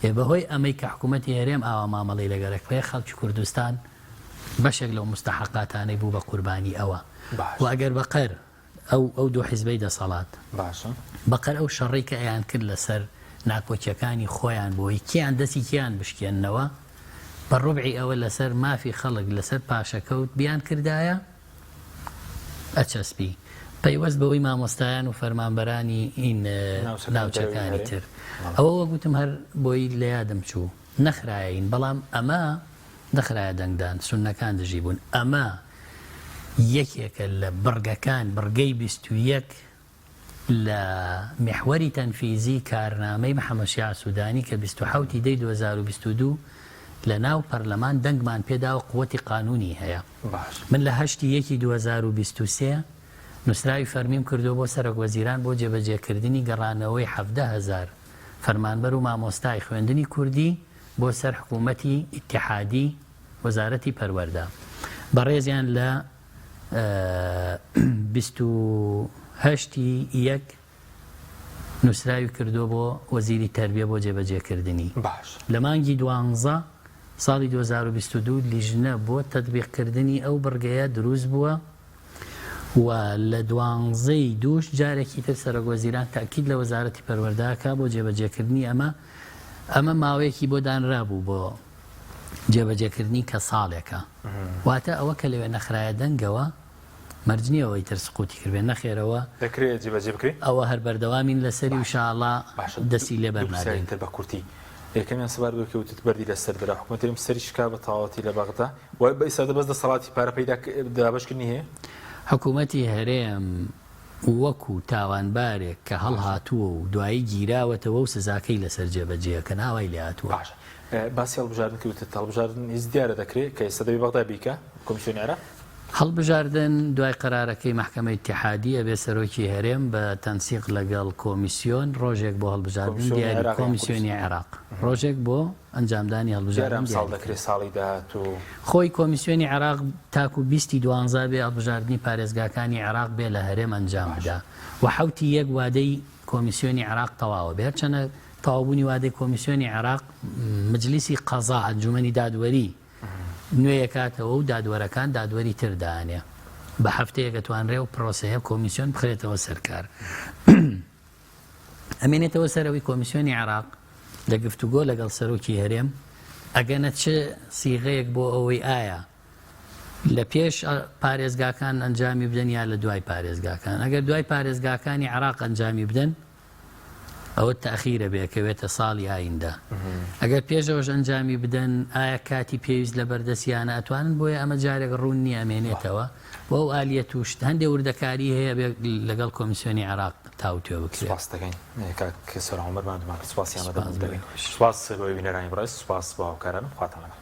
[SPEAKER 2] ئێ بەهۆی ئەمەی کە حکوومەتی هەرێم ئاوا مامەڵەی لەگەڵە کرد خەڵکی کوردستان بەشێک لەو موستەحەقاتانەی بوو بە قوربانی ئەوە و ئەگەر بەقەر ئەو ئەو دوو حیزبەی دەسەڵات
[SPEAKER 1] باشە.
[SPEAKER 2] بەقەر ئەو شەڕەی کە ئەیان کرد لەسەر ناکۆکیەکانی خۆیان بۆی کێیان دەستی کێیان بشکێننەوە بە ڕوبعی ئەوە لەسەر مافی خەڵک لەسەر پاشەکەوت بیان کردایە ئەچەسپی پەیوەست بەوەی مامۆستایان و فەرمانبەرانی ئین ناوچەکانی تر ئەوە وەک وتم هەر بۆی لە یادم چوو نەخرایەین بەڵام ئەمە نەخرایە دەنگدان سوننەکان دژی بوون ئەمە یەکێکە لە بڕگەکان بڕگەی 21 لە میحوەری تەنفیزی کارنامەی محەمەد شیاع سودانی کە 27 ی دەی 2022 لە ناو پەرلەمان دەنگمان پێداوە قوەتی قانونی هەیە من لە هەشتی یەکی 2023 نوسراوی فەرمیم کردووە بۆ سەرۆک وەزیران بۆ جێبەجێکردنی گەڕانەوەی 17 هەزار فەرمانبەر و مامۆستای خوێندنی کوردی بۆ سەر حکوومەتی ئیتیحادی وەزارەتی پەروەردە بەڕێزیان لە 28 ی یەک نووسراوی کردووە بۆ وەزیری تەربیە بۆ جێبەجێکردنی.
[SPEAKER 1] باش.
[SPEAKER 2] لە مانگی دوانزە ساڵی 2022 لیژنە بۆ تەتبیقکردنی ئەو بڕگەیە دروست بووە و لە دوانزەی دووش جارێکی تر سەرۆکوەزیران تەئکید لە وەزارەتی پەروەردە ئەکا بۆ جێبەجێکردنی ئەمە، ئەمە ماوەیەکی بۆ دانرابوو بۆ جێبەجێکردنی کە ساڵێکە واتە ئەوە کە لەوێ نەخرایە دەنگەوە مەرج نییە ئەوەی تر سقوتی کردبێ نەخێر ئەوە
[SPEAKER 1] دەکرێ جێبەجێ بکرێ؟
[SPEAKER 2] ئەوە هەر بەردەوامین لەسەری و
[SPEAKER 1] باشە
[SPEAKER 2] شاءاللە
[SPEAKER 1] باشە
[SPEAKER 2] دەستی لێ
[SPEAKER 1] دوو پرسیاری
[SPEAKER 2] بەرنادەین.
[SPEAKER 1] تر بە کورتی یەکەمیان سەبارەت بەوەی کە وتت بەردی لەسەر درا حکومەتی هەرێم سەری شکا بە تەواوەتی لە بەغدا و بە ئیستا بەس دەسەڵاتی پارە پەیدا دابەشکردنی هەیە؟
[SPEAKER 2] حکومەتی هەرێم وەکو تاوانبارێک کە هەڵهاتووە و دوایی گیراوەتەوە و سزاکەی لەسەر جێبەجێ ئەکەن ئاوای لێهاتووە.
[SPEAKER 1] باشە باسی هەڵبژاردن کرد وتت هەڵبژاردن هیچ دیارە دەکرێ کە ئێستا دەبێ بەغدا بیکا کۆمیسیۆنی عێراق؟
[SPEAKER 2] هەڵبژاردن دوای قەرارەکەی مەحکەمەی ئیتیحادی ئەبێ سەرۆکی هەرێم بە تەنسیق لەگەڵ کۆمیسیۆن ڕۆژێک بۆ هەڵبژاردن
[SPEAKER 1] کۆمیسیۆنی
[SPEAKER 2] دیاری
[SPEAKER 1] عێراق یان
[SPEAKER 2] کۆمیسیۆنی
[SPEAKER 1] کوردستان؟
[SPEAKER 2] عێراق ڕۆژێک بۆ ئەنجامدانی
[SPEAKER 1] دیارە
[SPEAKER 2] هەڵبژاردن
[SPEAKER 1] ئەمساڵ
[SPEAKER 2] دیاری
[SPEAKER 1] دەکرێ
[SPEAKER 2] کرد.
[SPEAKER 1] ساڵی داهاتوو.
[SPEAKER 2] خۆی کۆمیسیۆنی عێراق تاکو بیستی دوانزە بێ هەڵبژاردنی پارێزگاکانی عێراق بێ لە هەرێم ئەنجام
[SPEAKER 1] باشە.
[SPEAKER 2] بدا و حەوتی یەک وادەی کۆمیسیۆنی عێراق تەواوە بێ هەرچەنە تەواوبوونی وادەی کۆمیسیۆنی عێراق مجلیسی قەزا ئەنجومەنی دادوەری نوێیەکاتەوە و دادوەرەکان دادوەری تر دانێ بە هەفتەیەک ئەتوانرێ و پرۆسەیە کۆمیسیۆن بخرێتەوە سەر کار. ئەمێنێتەوە سەر ئەوەی کۆمیسیۆنی عێراق لە گفتوگۆ لەگەڵ سەرۆکی هەرێم ئەگەنە چ سیغەیەک بۆ ئەوەی ئایا لە پێش پارێزگاکان ئەنجامی بدەن یا لە دوای پارێزگاکان ئەگەر دوای پارێزگاکانی عێراق ئەنجامی بدەن ئەوە تاخیرە بێ کەوێتە ساڵی ئایندە ئەگەر پێشەوەش ئەنجامی بدەن ئایا کاتی پێویست لە بەردەستیانە ئەتوانن بۆیە ئەمە جارێک ڕوون نییە ئەمێنێتەوە و ئەو ئالیەت و شت هەندێ وردەکاری هەیە بێ لەگەڵ کۆمیسیۆنی عێراق تاوتوێ بکرێت.
[SPEAKER 1] سوپاست دەکەین کاک سۆران عومەر ماندوومان کرد سوپاسی
[SPEAKER 2] سوپاس
[SPEAKER 1] ئامادەبوونت
[SPEAKER 2] بۆ
[SPEAKER 1] دەکەین
[SPEAKER 2] ئێوەش.
[SPEAKER 1] سوپاس بۆ بینەرانی بەڕێز سوپاس بۆ هاوکارانم خواتان لەگەڵ.